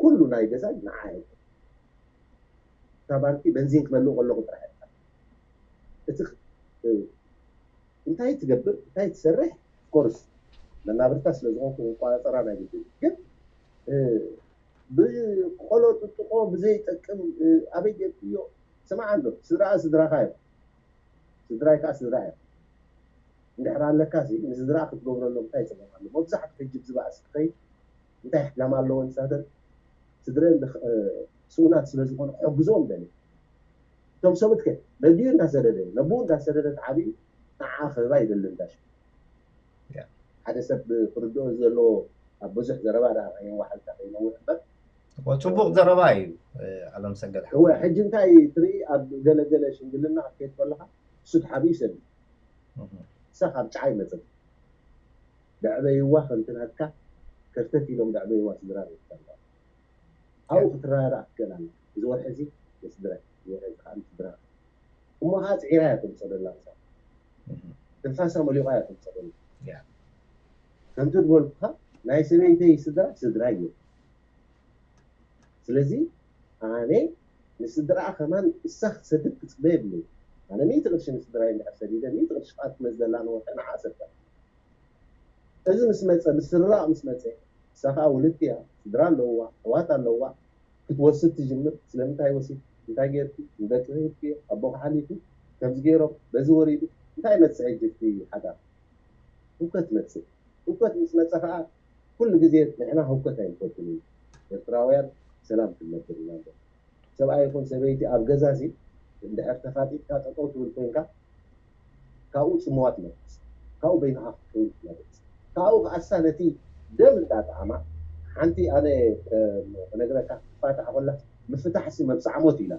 ኩሉ ናይ ገዛይ ንዓ እየ። እታ ባንኪ በንዚን ክመልእ ከለኹ ጥራሕ እየ። እቲ እንታይ ትገብር እንታይ ትሰርሕ ኮርስ መናብርታ ስለ ዝኾንኩ ክቆፃፀራ ናይ ግድን ግን ብቆሎ ጥጥቆ ብዘይጠቅም ኣበይ ገጥዮ ስማዕ ኣሎ ስድራ ስድራኻ እዮም ስድራይ ከዓ ስድራ እዮም እንድሕር ኣለካ ንስድራ ክትገብረሎም እንታይ ፀገም ኣሎ መብዛሕትኡ ሕጂ ብዝባእስ ትኸይድ እንታይ ሕላም ኣለዎ ንሳተን ስድረን ስኡናት ስለ ዝኾነ ክሕግዞም ደልየ እቶም ሰብት ከ ነዲኡ እንዳሰደደ ነብኡ እንዳሰደደ ተዓብዩ ንዓ ክህባ ይደሊ እንዳሽ ሓደ ሰብ ክርድኦ ዘለዎ ኣብ ብዙሕ ዘረባ ደኣ ከየዋሓልካ ከይነውሕ እምበር ጽቡቕ ዘረባ እዩ። ኣለም ሰገድ እወ ሕጂ እንታይ ትርኢ ኣብ ገለገለ ሽምግልና ክትከይድ ከለኻ እሱ ተሓቢኡ ይሰድድ እሳ ካብ ጫ ይመፅእ ደዕበይዋ ከምቲ ናትካ ከርተት ኢሎም ደዕበይዋ ስድራ ቤት ኣለዋ ኣብኡ ክትረዳዳእ ክትክእል ኣለካ እዚ ወርሒ እዚ ንስድራ እዚ ወርሒ እዚ ከዓ ንስድራ እሞ ከዓ ፅዒራ እያ ተምፀደላ ምሳ ትንፋሳ መሊቋ እያ ተምፀደላ ከምቲ ዝበልኩካ ናይ ሰበይተይ ስድራ ስድራ እዩ ስለዚ ኣነ ንስድራኣ ከማን እሳ ክትሰድድ ክፅበ የብለይ ኣነ ሚእቲ ቅርሺ ንስድራይ እንድሕር ሰዲደ ሚእቲ ቅርሺ ከዓ ትመዝደላ ንወርሒ ንዓ ሰድዳ እዚ ምስ መፀ ምስርራቕ ምስ መፀ እሳ ከዓ ውልድቲ እያ ስድራ ኣለውዋ ኣሕዋት ኣለውዋ ክትወስድ ትጅምር ስለምንታይ ወሲድ እንታይ ጌርኪ ንደቂ ሂብኪ ኣቦኺ ሓሊፉ ከምዚ ገይሮም በዚ ወሪዱ እንታይ መፅእ ሕጂ እቲ ሓዳር ህውከት መፅእ ህውከት ምስ መፀ ከዓ ኩሉ ግዜ ንሕና ህውከት ኣይንፈቱን ኢና ኤርትራውያን ሰላም ክንነብር ኢና እምበር ሰብኣይ ይኹን ሰበይቲ ኣብ ገዛ እዚ እንድሕር ተፋጢጥካ ጠጠው ትብል ኮይንካ ካብኡ ፅምዋ ትመርፅ ካብኡ በይንኻ ክትከውን ትመርፅ ካብኡ ከኣሳ ነቲ ደም እንዳጠዓማ ሓንቲ ኣነ ክነግረካ ክትፋታሕ ኮላ ምፍታሕ ሲ መብፅዓ ሞት ኢላ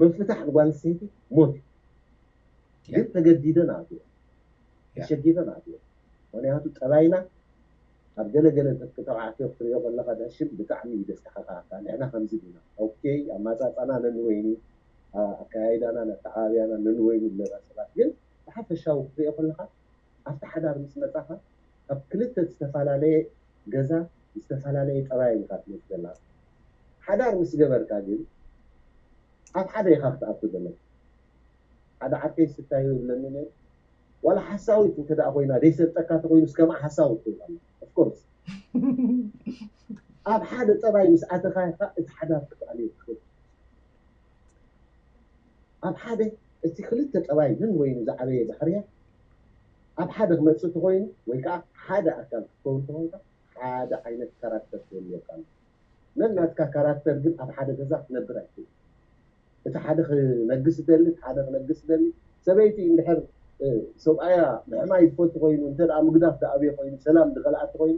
ምፍታሕ ንጓል ኣንስተይቲ ሞት እዩ ግን ተገዲደን ኣትዮ ተሸጊረን ኣትዮ ምክንያቱ ጠባይና ኣብ ገለ ገለ ደቂ ተባዕትዮ ክትሪኦ ከለካ ዳሽም ብጣዕሚ እዩ ደስካሓካካ ንሕና ከምዚ ዲና ኦኬ ኣማፃፃና ነንወይኒ ኣካያይዳና ኣተዓባብያና ነንወይኒ ኣለና ሰባት ግን ብሓፈሻዊ ክትሪኦ ከለካ ኣብቲ ሓዳር ምስ መፃካ ካብ ክልተ ዝተፈላለየ ገዛ ዝተፈላለየ ጠባይ ኢካ ትመፅእ ዘለካ ሓዳር ምስ ገበርካ ግን ኣብ ሓደ ኢካ ክትኣቱ ዘለካ ሓደ ዓርከይ ስታይ ይብለኒ ነይሩ ዋላ ሓሳዊት እንተ ደኣ ኮይና ደይሰልጠካ ተኮይኑ እስከማ ሓሳዊት ትብል ኣላ ኦፍኮርስ ኣብ ሓደ ጠባይ ምስ ኣተካ ኢካ እቲ ሓዳር ክትኣልዮ ትኽእል ኣብ ሓደ እቲ ክልተ ጠባይ ምን ወይኑ ዝዓበየ ባህርያ ኣብ ሓደ ክመፅእ ተኮይኑ ወይ ከዓ ሓደ ኣካል ክትከውን ተኮይንካ ሓደ ዓይነት ካራክተር ክህልወካ ኣሎ ነናትካ ካራክተር ግን ኣብ ሓደ ገዛ ክነብር ኣይክእል እቲ ሓደ ክነግስ ደሊ ሓደ ክነግስ ደሊ ሰበይቲ እንድሕር ሰብኣያ ምሕማይ ዝፈቱ ኮይኑ እንተ ምግዳፍ ዝኣብዮ ኮይኑ ሰላም ዝኸልኣት ኮይኑ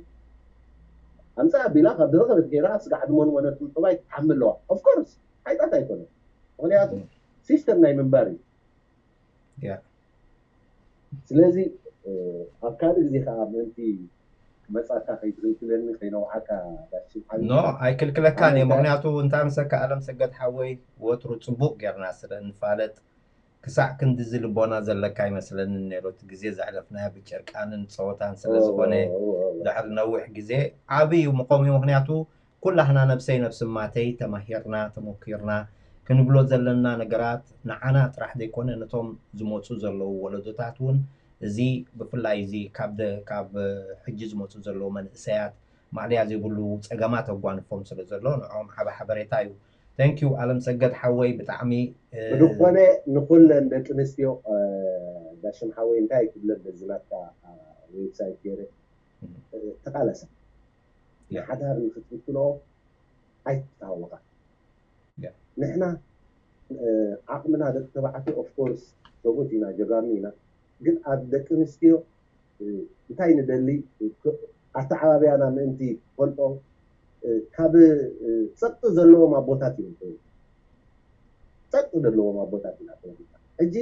ኣምፃ ኣቢላ ካብ ዝረኸበት ገይራ ስጋዕ ድሞን ወነትን ጥባይ ትሓሚ ኣለዋ ኦፍኮርስ ሓይጣት ኣይኮነ ምክንያቱ ሲስተም ናይ ምንባር እዩ ስለዚ ኣብ ካልእ ግዜ ከዓ ምእንቲ መጻካ ከይትክልክለኒ ከይነውዓካ ዳሽን ሓቢብካ ኖ ኣይክልክለካን እየ ምክንያቱ እንታይ ምሰካ ኣለም ሰገድ ሓወይ ወትሩ ፅቡቅ ጌርና ስለ እንፋለጥ ክሳዕ ክንድዚ ልቦና ዘለካ ኣይመስለንን ነይሩ እቲ ግዜ ዘሕለፍናዮ ብጨርቃንን ፀወታን ስለ ዝኾነ ድሕሪ ነዊሕ ግዜ ዓብይ እዩ ምቆምዩ ምክንያቱ ኩላህና ነብሰይ ነብስማተይ ተማሂርና ተሞኪርና ክንብሎ ዘለና ነገራት ንዓና ጥራሕ ዘይኮነ ነቶም ዝመፁ ዘለዉ ወለዶታት እውን እዚ ብፍላይ እዚ ካብ ደ- ካብ ሕጂ ዝመፁ ዘለዉ መንእሰያት ማእለያ ዘይብሉ ፀገማት ኣጓንፎም ስለ ዘሎ ንዕኦም ዓቢ ሓበሬታ እዩ። Thank you ኣለም ሰገድ ሓወይ ብጣዕሚ እ፣ ብዝኾነ ንኩለን ደቂ ኣንስትዮ እ፣ ዳሽም ሓወይ እንታይ ክብለን በዚ ናትካ እ፣ ዌብሳይት ገይረ እ፣ ተቃለሳ ንሓዳር ንክትብትንኦ ኣይትታወቃ ንሕና ዓቕምና ደቂ ተባዕትዮ ኦፍኮርስ ሰብኡት ኢና ጀጋኑ ኢና ግን ኣብ ደቂ ኣንስትዮ እንታይ ንደሊ ኣተዓባብያና ምእንቲ ክፈልጦ ካብ ፀጥ ዘለዎም ኣቦታት እዮም ዝኮኑ ፀጥ ዘለዎም ኣቦታት ኢና ተወሊድና ሕጂ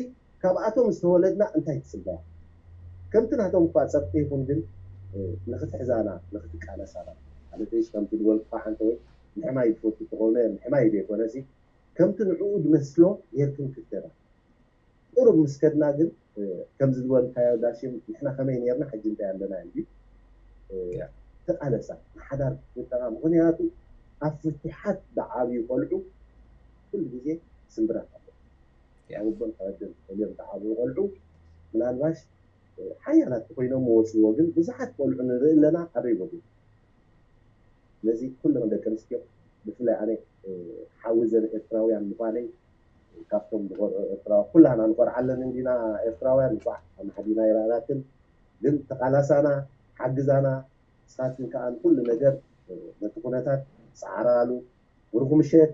ካብኣቶም ዝተወለድና እንታይ ትፅበያ ከምቲ ናቶም እኳ ፀጥ ይኹን ግን ንክትሕዛና ንክትቃለሳና ማለት ከምቲ ዝበልኩካ ሓንቲ ወይ ምሕማይ ዝፈቱ ተኾነ ምሕማይ ዘይኮነ ከምቲ ንዕኡ ዝመስሎ ጌርክን ክተና ቁሩብ ምስ ከድና ግን ከምዚ ዝበልካዮ ዳሽም ንሕና ከመይ ነርና ሕጂ እንታይ ኣለና እንዲ ተቃለሳ ንሓዳር ክትግጠማ ምክንያቱ ኣብ ፍቱሓት ዝዓብዩ ቆልዑ ኩሉ ግዜ ስምብራት ኣሎ ኣቦን ኣደን ተፈልዮም ዝዓብዩ ቆልዑ ምናልባሽ ሓያላት ኮይኖም ወፅዎ ግን ብዙሓት ቆልዑ ንርኢ ኣለና ኣበይ ቦቱ ነዚ ኩለን ደቂ ኣንስትዮ ብፍላይ ኣነ ሓዊ ዘን ኤርትራውያን ምኳነይ ካብቶም ዝኮርዑ ኤርትራውያን ኩላና ንኮርዓለን እንዲና ኤርትራውያን እንኳዕ ኣማሓዲና ይረኣናትን ግን ተቃላሳና ሓግዛና ንስኻትክን ከዓ ንኩሉ ነገር ነቲ ኩነታት ሰዓራሉ ብሩክ ምሸት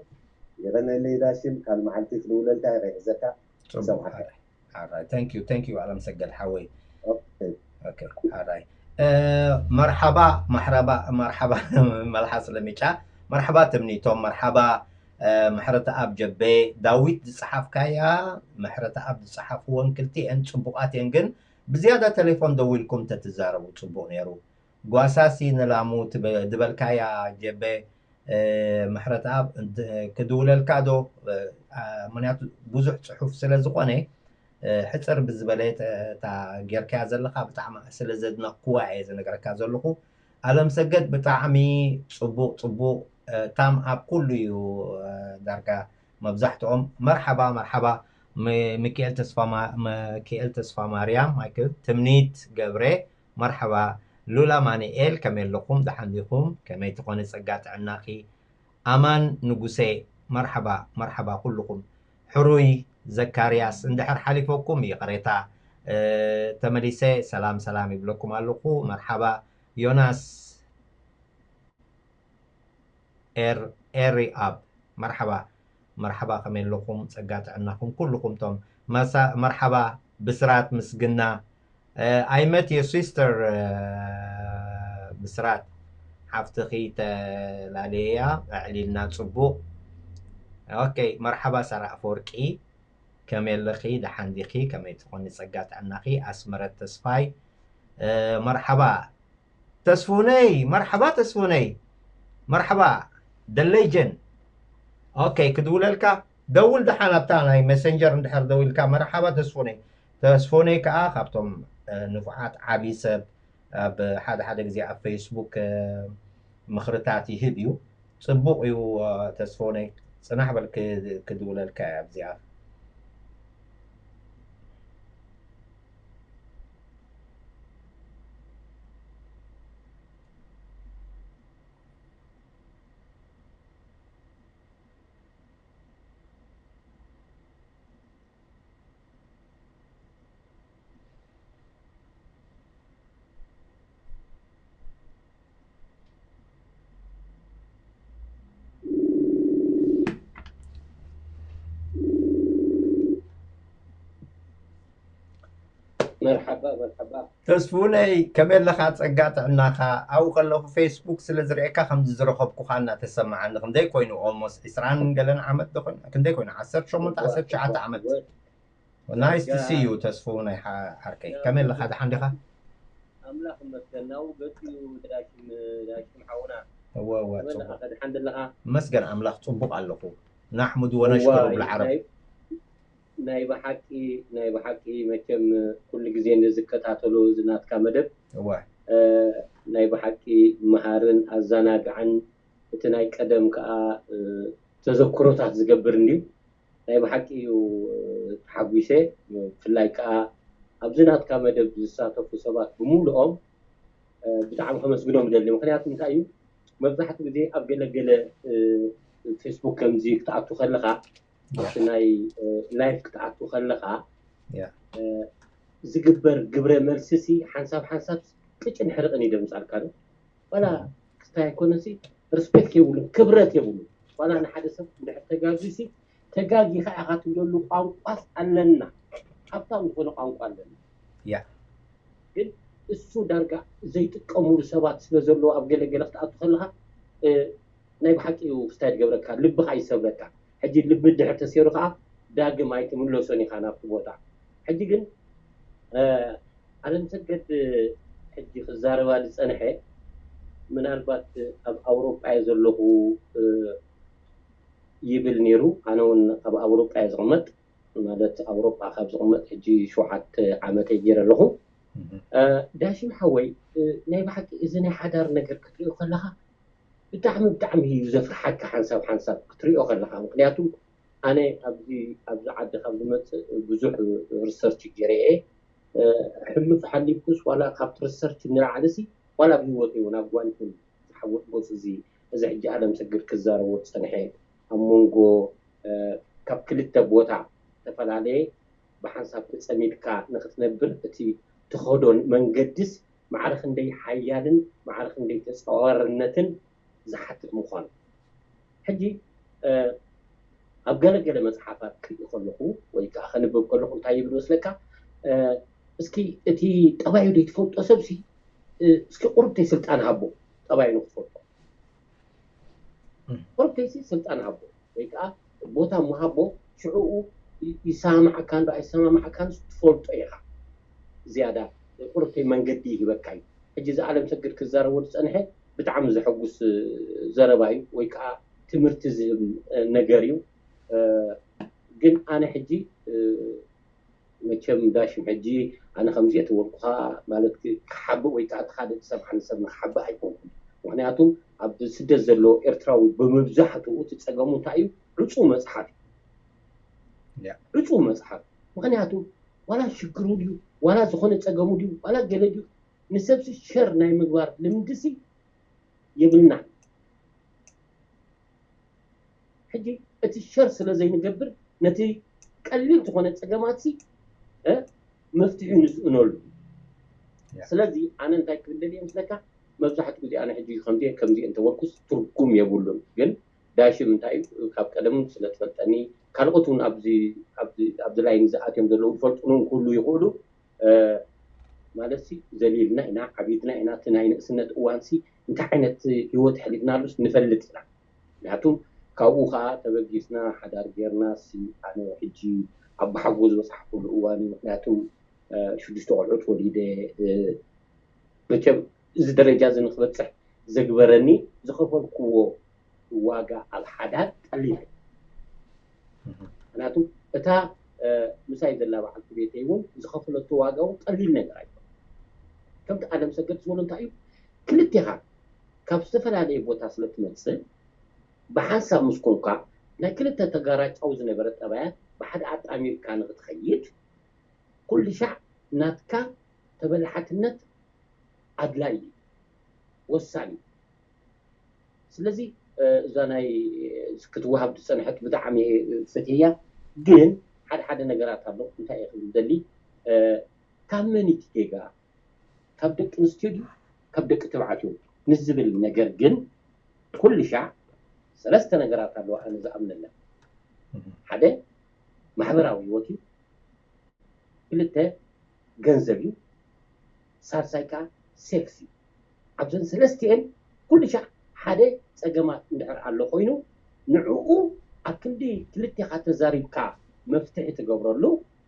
የቀነለይ ዳሽም ካል መዓልቲ ክድውለልካ ይረይ ሕዘካ ሰብሓካ Alright, thank you, thank you ኣለም ሰገድ ሓወይ። Okay, alright. መርሓባ መርሓባ መርሓባ መልሓስ ለሚጫ መርሓባ ትምኒቶም መርሓባ ምሕረተኣብ ጀቤ ዳዊት ዝጸሓፍካያ ምሕረተኣብ ዝጸሓፍወን ክልቲኤን ጽቡቓት እየን ግን ብዝያዳ ቴሌፎን ደዊልኩም ተትዛረቡ ጽቡቕ ነይሩ። ጓሳሲ ንላሙ ዝበልካያ ጀቤ ምሕረተኣብ ክድውለልካ ዶ ምክንያቱ ብዙሕ ፅሑፍ ስለ ዝኾነ ሕፅር ብዝበለ እታ ጌርካያ ዘለካ ብጣዕሚ ስለ ዘድነቅኩዋ እየ ዝነግረካ ዘለኹ ኣለም ሰገድ ብጣዕሚ ፅቡቅ ፅቡቅ ታም ኣብ ኩሉ እዩ ዳርጋ መብዛሕትኦም መርሓባ መርሓባ ሚካኤል ተስፋ ሚካኤል ተስፋ ማርያም ማይክል ትምኒት ገብረ መርሓባ ሉላ ማንኤል ከመይ ኣለኹም ደሓን ዲኹም ከመይ ትኾነ ጸጋ ጥዕናኺ ኣማን ንጉሴ መርሓባ መርሓባ ኩልኹም ሕሩይ ዘካርያስ እንድሕር ሓሊፈኩም ይቕሬታ ተመሊሰ ሰላም ሰላም ይብለኩም ኣለኹ መርሓባ ዮናስ ኤሪ ኣብ መርሓባ መርሓባ ከመይ ኣለኹም ጸጋ ጥዕናኹም ኩልኹም ቶም መርሓባ ብስራት ምስግና I met your sister ብስራት ሓፍትኺ ተላለየያ ኣዕሊልና ጽቡቕ okay መርሓባ ሳራ ኣፈወርቂ ከመይ ኣለኺ ደሓን ዲኺ ከመይ ትኾኒ ጸጋ ጥዕናኺ ኣስመረት ተስፋይ መርሓባ ተስፉነይ መርሓባ ተስፉነይ መርሓባ the legend okay ክድውለልካ ደውል ደሓን ኣብታ ናይ messenger እንድሕር ደዊልካ መርሓባ ተስፉነይ ተስፉነይ ከዓ ካብቶም ንፉዓት ዓብዪ ሰብ ኣብ ሓደ ሓደ ግዜ ኣብ ፌስቡክ ምኽርታት ይህብ እዩ ፅቡቕ እዩ ተስፎነይ ፅናሕ በል ክድውለልካ እያ ኣብዚኣ መርሓባ መርሓባ ተስፉነይ ከመይ ኣለኻ ጸጋ ጥዕናኻ ኣብኡ ከለኹ ፌስቡክ ስለ ዝርእየካ ከምዚ ዝረኸብኩኻ እናተሰማዓኒ ክንደይ ኮይኑ ኦልሞስት ዕስራን ገለን ዓመት ዶ ኮይኑ ክንደይ ኮይኑ ዓሰርተ ሸሞንተ ዓሰርተ ትሽዓተ ዓመት Nice to see you ተስፉ ናይ ሓርከይ ከመይ ኣለኻ ደሓን ዲኻ ኣምላኽ ይመስገን ናብኡ ገጺኡ ዳሽም ዳሽም ሓውና እወ እወ ጽቡቕ ከመለኻ ደሓን ደለኻ መስገን ኣምላኽ ጽቡቕ ኣለኹ ናሕሙድ ወነሽክሩ ብልዓረብ ናይ ብሓቂ ናይ ብሓቂ መቸም ኩሉ ግዜ ንዝከታተሎ ዝናትካ መደብ እወ ናይ ብሓቂ መሃርን ኣዘናግዕን እቲ ናይ ቀደም ከዓ ተዘክሮታት ዝገብር እንድዩ። ናይ ብሓቂ እዩ ተሓጒሰ። ብፍላይ ከዓ ኣብዚ ናትካ መደብ ዝሳተፉ ሰባት ብምሉኦም ብጣዕሚ ከመስግኖም ይደሊ። ምክንያቱ እንታይ እዩ፣ መብዛሕትኡ ግዜ ኣብ ገለገለ ፌስቡክ ከምዚ ክትኣቱ ከለካ፣ ኣብቲ ናይ ላይፍ ክትኣቱ ከለካ ዝግበር ግብረ መልሲ ሲ ሓንሳብ ሓንሳብ ቅጭን ሕርቕን ይደምፃልካ ዶ ዋላ ክስታይ ኣይኮነሲ፣ ሪስፔክት የብሉን፣ ክብረት የብሉን። ዋላ ንሓደ ሰብ እንድሕር ተጋጊ ሲ ተጋጊኻ ኢኻ ትብለሉ ቋንቋስ ኣለና፣ ሃብታም ዝኾነ ቋንቋ ኣለና። ግን እሱ ዳርጋ ዘይጥቀሙሉ ሰባት ስለ ዘለዎ ኣብ ገለገለ ክትኣቱ ከለኻ ናይ ብሓቂ እዩ ክስታይ ትገብረካ፣ ልብኻ ይሰብረካ። ሕጂ ልቢ ድሕር ተሰይሩ ከዓ ዳግም ኣይትምለሶን ኢኻ ናብቲ ቦታ። ሕጂ ግን ኣለም ሰገድ ሕጂ ክዛረባ ዝፀንሐ ምናልባት ኣብ ኣውሮጳ እየ ዘለኹ ይብል ነይሩ። ኣነ እውን ኣብ ኣውሮጳ እየ ዝቕመጥ፣ ማለት ኣውሮጳ ካብ ዝቕመጥ ሕጂ ሸውዓተ ዓመተይ ገይረ ኣለኹ። ዳሽም ሓወይ፣ ናይ ብሓቂ እዚ ናይ ሓዳር ነገር ክትሪኦ ከለኻ ብጣዕሚ ብጣዕሚ እዩ ዘፍርሓካ ሓንሳብ ሓንሳብ ክትሪኦ ከለኻ። ምክንያቱ ኣነ ኣብዚ ኣብዚ ዓዲ ካብ ዝመፅእ ብዙሕ ሪሰርች ገይረ እየ። ሕሉፍ ሓሊፍኩስ ዋላ ካብቲ ሪሰርች ንላዕሊ ሲ ዋላ ኣብ ህይወተይ እውን ኣብ ጓንትን ዝሓወት ቦፅ እዚ እዚ ሕጂ ኣለም ሰግድ ክዛረቦ ዝፀንሐ ኣብ መንጎ ካብ ክልተ ቦታ ዝተፈላለየ ብሓንሳብ ተፀሚድካ ንክትነብር እቲ ትኸዶን መንገድስ ማዕረ ክንደይ ሓያልን ማዕረ ክንደይ ተፃዋርነትን ዝሓትት ምዃኑ። ሕጂ ኣብ ገለገለ መፅሓፋት ክርኢ ከለኹ ወይ ከዓ ከንብብ ከለኹ እንታይ ይብል መስለካ፣ እስኪ እቲ ጠባዩ ዘይትፈልጦ ሰብሲ እስኪ ቁርብተይ ስልጣን ሃቦ ጠባዩ ንክትፈልጦ ቁርብተይሲ ስልጣን ሃቦ ወይ ከዓ ቦታ ምሃቦ ሽዕኡ ይሰማማዓካን ዶ ኣይሰማማዓካን ትፈልጦ ኢኻ። ዝያዳ ቁርብተይ መንገዲ ይህበካ እዩ። ሕጂ እዚ ኣለም ሰግድ ክዛረቦ ዝፀንሐ ብጣዕሚ ዘሐጉስ ዘረባ እዩ ወይ ከዓ ትምህርቲ ዝህብ ነገር እዩ። ግን ኣነ ሕጂ መቸም ዳሽም ሕጂ ኣነ ከምዚ እየ ተወልኩኻ ማለት ክሓብእ ወይ ከዓ እቲ ካልእ ዝሰምዓኒ ሰብ ንክሓብእ ኣይኮንኩን። ምክንያቱ ኣብ ስደት ዘሎ ኤርትራዊ ብምብዛሕትኡ እቲ ፀገሙ እንታይ እዩ? ዕፁ መፅሓፍ እዩ። ዕፁ መፅሓፍ። ምክንያቱ ዋላ ሽግሩ ድዩ ዋላ ዝኾነ ፀገሙ ድዩ ዋላ ገለ ድዩ ንሰብሲ ሸር ናይ ምግባር ልምድሲ የብልና። ሕጂ እቲ ሸር ስለ ዘይንገብር ነቲ ቀሊል ዝኾነ ፀገማትሲ መፍትሒ ንስእነሉ። ስለዚ ኣነ እንታይ ክብል ደልየ ምስለካ፣ መብዛሕትኡ ግዜ ኣነ ሕጂ ከምዚ ከምዚ እንተበልኩስ ትርጉም የብሉን። ግን ዳሽም እንታይ ካብ ቀደም ስለ ትፈልጠኒ፣ ካልኦት እውን ኣብዚ ላይን ዝኣትዮም ዘለዉ ዝፈልጡን ክህሉ ይኽእሉ። ማለት ሲ ዘሊልና ኢና ዓቢድና ኢና። እቲ ናይ ንእስነት እዋን ሲ እንታይ ዓይነት ህይወት ሕሊፍናሉስ ንፈልጥ ኢና። ምክንያቱ ካብኡ ከዓ ተበጊስና ሓዳር ጌርና ሲ ኣነ ሕጂ ኣብ ሓጎ ዝበፅሓኩሉ እዋን እዩ። ምክንያቱ ሽዱሽተ ቆልዑት ወሊደ መቸም እዚ ደረጃ እዚ ንክበፅሕ ዘግበረኒ ዝኸፈልክዎ ዋጋ ኣብ ሓዳር ቀሊል እዩ። ምክንያቱ እታ ምሳይ ዘላ በዓልቲ ቤተይ እውን ዝኸፈለቶ ዋጋ እውን ቀሊል ነገር ኣይኮነ። ከምቲ ኣለም ሰገድ ዝበሎ እንታይ እዩ ክልቴኻ ካብ ዝተፈላለየ ቦታ ስለ ትመፅእ ብሓንሳብ ምስ ኮንካ ናይ ክልተ ተጋራጫዊ ዝነበረ ጠባያት ብሓደ ኣጣሚርካ ንክትኸይድ ኩሉ ሻዕ ናትካ ተበላሓትነት ኣድላይ እዩ፣ ወሳኒ እዩ። ስለዚ እዛ ናይ ክትወሃብ ዝፀንሐት ብጣዕሚ ፈትያ፣ ግን ሓደ ሓደ ነገራት ኣሎ። እንታይ እየ ክብል ደሊ ካብ መን እቲ ጌጋ ካብ ደቂ ኣንስትዮ ድዩ ካብ ደቂ ተባዕትዮ ንዝብል ነገር ግን ኩሉ ሻዕ ሰለስተ ነገራት ኣለዋ ኣነ ዝኣምነለን። ሓደ ማሕበራዊ ህይወት እዩ፣ ክልተ ገንዘብ እዩ፣ ሳልሳይ ከዓ ሴክስ እዩ። ኣብዘን ሰለስቲኤን ኩሉ ሻዕ ሓደ ፀገማት እንድሕር ኣሎ ኮይኑ ንዕኡ ኣብ ክንዲ ክልቴኻ ተዛሪብካ መፍትሒ ትገብረሉ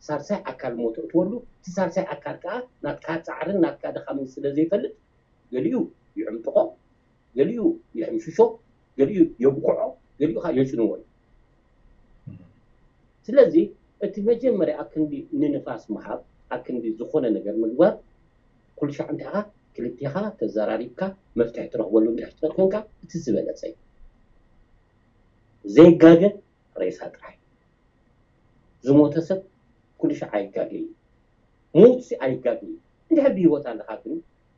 ሳልሳይ ኣካል ሞ ተእትወሉ እቲ ሳልሳይ ኣካል ከዓ ናትካ ፃዕርን ናትካ ድኻምን ስለ ዘይፈልጥ ገሊኡ ይዕምጥቆ፣ ገሊኡ ይሕምሽሾ፣ ገሊኡ የብኩዖ፣ ገሊኡ ከዓ የጭንዎ እዩ። ስለዚ እቲ መጀመርያ ኣብ ክንዲ ንንፋስ ምሃብ ኣብ ክንዲ ዝኾነ ነገር ምግባር ኩልሻዕ እንታይ ኢኻ ክልቴኻ ተዘራሪብካ መፍትሒ ትረኽበሉ እንድሕር ትኽእል ኮንካ እቲ ዝበለፀ እዩ። ዘይጋገ ሬሳ ጥራይ። ዝሞተ ሰብ ኩሉ ሻዕ ኣይጋገ እዩ። ሙት ሲ ኣይጋገ እዩ። እንድሕር ብህይወት ኣለኻ ግን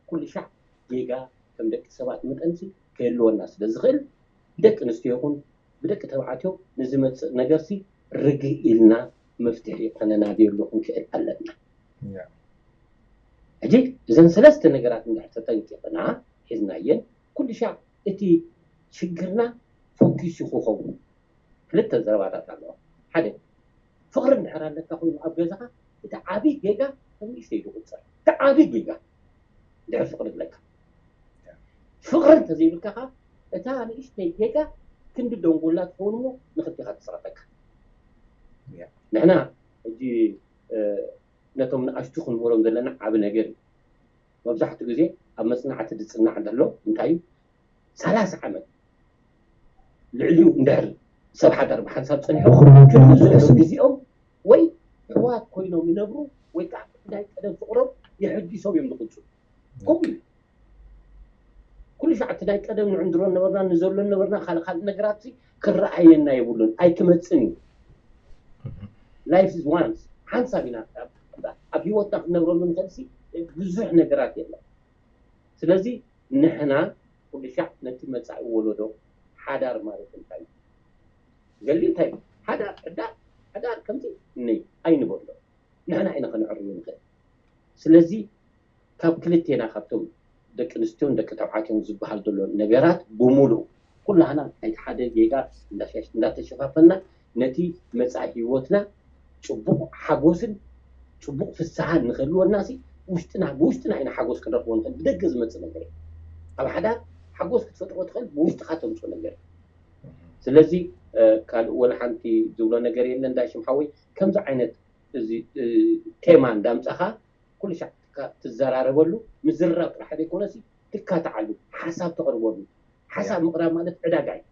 ኩሉ ሻዕ ጌጋ ከም ደቂ ሰባት መጠንሲ ክህልወና ስለ ዝኽእል፣ ብደቂ ኣንስትዮ ይኹን ብደቂ ተባዕትዮ ንዝመፅእ ነገርሲ ርግእ ኢልና መፍትሒ ከነናድየሉ ክንክእል ኣለና። ሕጂ እዘን ሰለስተ ነገራት እንድሕር ተጠንቂቕና ሒዝናየን፣ ኩሉ ሻዕ እቲ ሽግርና ፎኪስ ክኸውን። ክልተ ዘረባታት ኣለዋ። ሓደ፣ ፍቕሪ እንድሕር ኣለካ ኮይኑ ኣብ ገዛኻ፣ እቲ ዓብዪ ጌጋ ከም ንእሽተይ ዝቑፀር። እቲ ዓብዪ ጌጋ እንድሕር ፍቕሪ ኣለካ። ፍቕሪ እንተዘይብልካ ኸዓ፣ እታ ንእሽተይ ጌጋ ክንዲ ደንጎላ ትኸውን እሞ ንኽልቴኻ ትስቐጠካ። ንሕና ሕጂ ነቶም ንኣሽቱ ክንብሎም ዘለና ዓቢ ነገር እዩ። መብዛሕትኡ ግዜ ኣብ መጽናዕቲ ዝጽናዕ ዘሎ እንታይ እዩ? ሰላሳ ዓመት ልዕሊኡ እንድሕር ሰብ ሓዳር ብሓንሳብ ጸኒሑ፣ ብኹሉ ክህሉ ዘሎ ዘሎ ስም። ግዜኦም ወይ ኣሕዋት ኮይኖም ይነብሩ ወይ ከዓ ናይ ቀደም ፍቕሮም የሐዲሶም እዮም ዝቕጽሉ። ከምኡ እዩ። ኩሉ ሻዕ እቲ ናይ ቀደም ንዕንድሮ ነበርና፣ ንዘሎ ነበርና፣ ካልእ ካልእ ነገራት ክረኣየና የብሉን፣ ኣይክመጽን እዩ። Life is once፣ ሓንሳብ ኢና ኣብ ህይወትና ክንነብረሉ ንኽእል ሲ ብዙሕ ነገራት የለን። ስለዚ ንሕና ኩሉ ሻዕ ነቲ መጻኢ ወለዶ ሓዳር ማለት እንታይ እዩ? ገሊ እንታይ እዩ? ሓዳር፣ ሕዳር፣ ሕዳር ከምዚ እነይ ኣይንበሎ። ንሕና ኢና ከነዕርዮ ንኽእል። ስለዚ ካብ ክልቴና ካብቶም ደቂ ኣንስትዮን ደቂ ተባዕትዮን ዝበሃል ዘሎ ነገራት ብምሉእ ኩላህና ናይቲ ሓደ ጌጋ እንዳሸፋፈና ነቲ መጻኢ ህይወትና ጽቡቕ ሓጎስን ጽቡቕ ፍስሃን ንኽህልወና ሲ ውሽጥና ብውሽጥና ኢና ሓጎስ ክንረኽቦ ንኽእል። ብደገ ዝመጽእ ነገር እዩ። ኣብ ሓዳር ሓጎስ ክትፈጥሮ ትኽእል ብውሽጥኻ ተምፅኦ ነገር እዩ። ስለዚ ካልእ ወላ ሓንቲ ዝብሎ ነገር የለን። ዳሽም ሓወይ ከምዚ ዓይነት እዚ ቴማ እንዳምፃኻ ኩሉ ሻዕ ትዘራረበሉ ምዝርራብ ጥራሕ ዘይኮነሲ ትካትዓሉ ሓሳብ ተቕርበሉ። ሓሳብ ምቕራብ ማለት ዕዳጋ እዩ።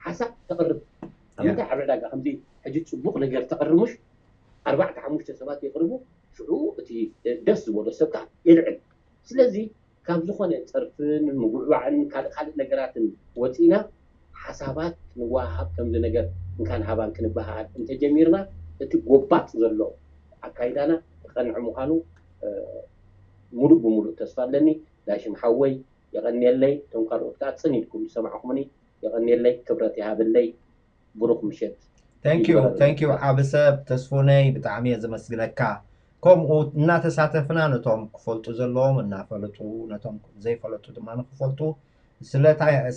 ሓሳብ ተቕርብ ኣብ ምንታይ ኣብ ዕዳጋ ከምዚ ሕጂ ፅቡቕ ነገር ተቕርብ ምሽ ኣርባዕተ ሓሙሽተ ሰባት የቕርቡ። ሽዑ እቲ ደስ ዝበሎ ሰብ ከዓ የልዕል። ስለዚ ካብ ዝኾነ ፀርፍን ምጉዕባዕን ካልእ ካልእ ነገራትን ወፂና ሓሳባት ንወሃሃብ ከምዚ ነገር እንካን ሃባን ክንበሃሃል እንተጀሚርና እቲ ጎባጥ ዘሎ ኣካይዳና ክቐንዕ ምዃኑ ሙሉእ ብሙሉእ ተስፋ ኣለኒ። ዳሽም ሓወይ የቐንየለይ። እቶም ካልኦት ከዓ ፅን ኢልኩም ዝሰማዕኩምኒ የቐንየለይ፣ ክብረት ይሃበለይ። ብሩኽ ምሸት። Thank you ዓቢ ሰብ ተስፉነይ፣ ብጣዕሚ እየ ዘመስግነካ። ከምኡ እናተሳተፍና ነቶም ክፈልጡ ዘለዎም እናፈለጡ ነቶም ዘይፈለጡ ድማ ንክፈልጡ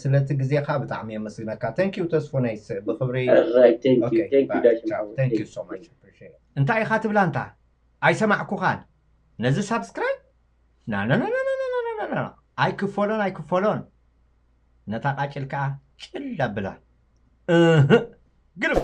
ስለቲ ግዜካ ብጣዕሚ የመስግነካ። Thank you ተስፉነይ ብክብሪ። እንታይ ኢካ ትብላ እንታ ኣይሰማዕኩኻን ነዚ ሳብስክራይብ ናናናናናናና ኣይክፈሎን ኣይክፈሎን ነታ ቃጭል ከዓ ጭል ኣብላ እህ ግልብ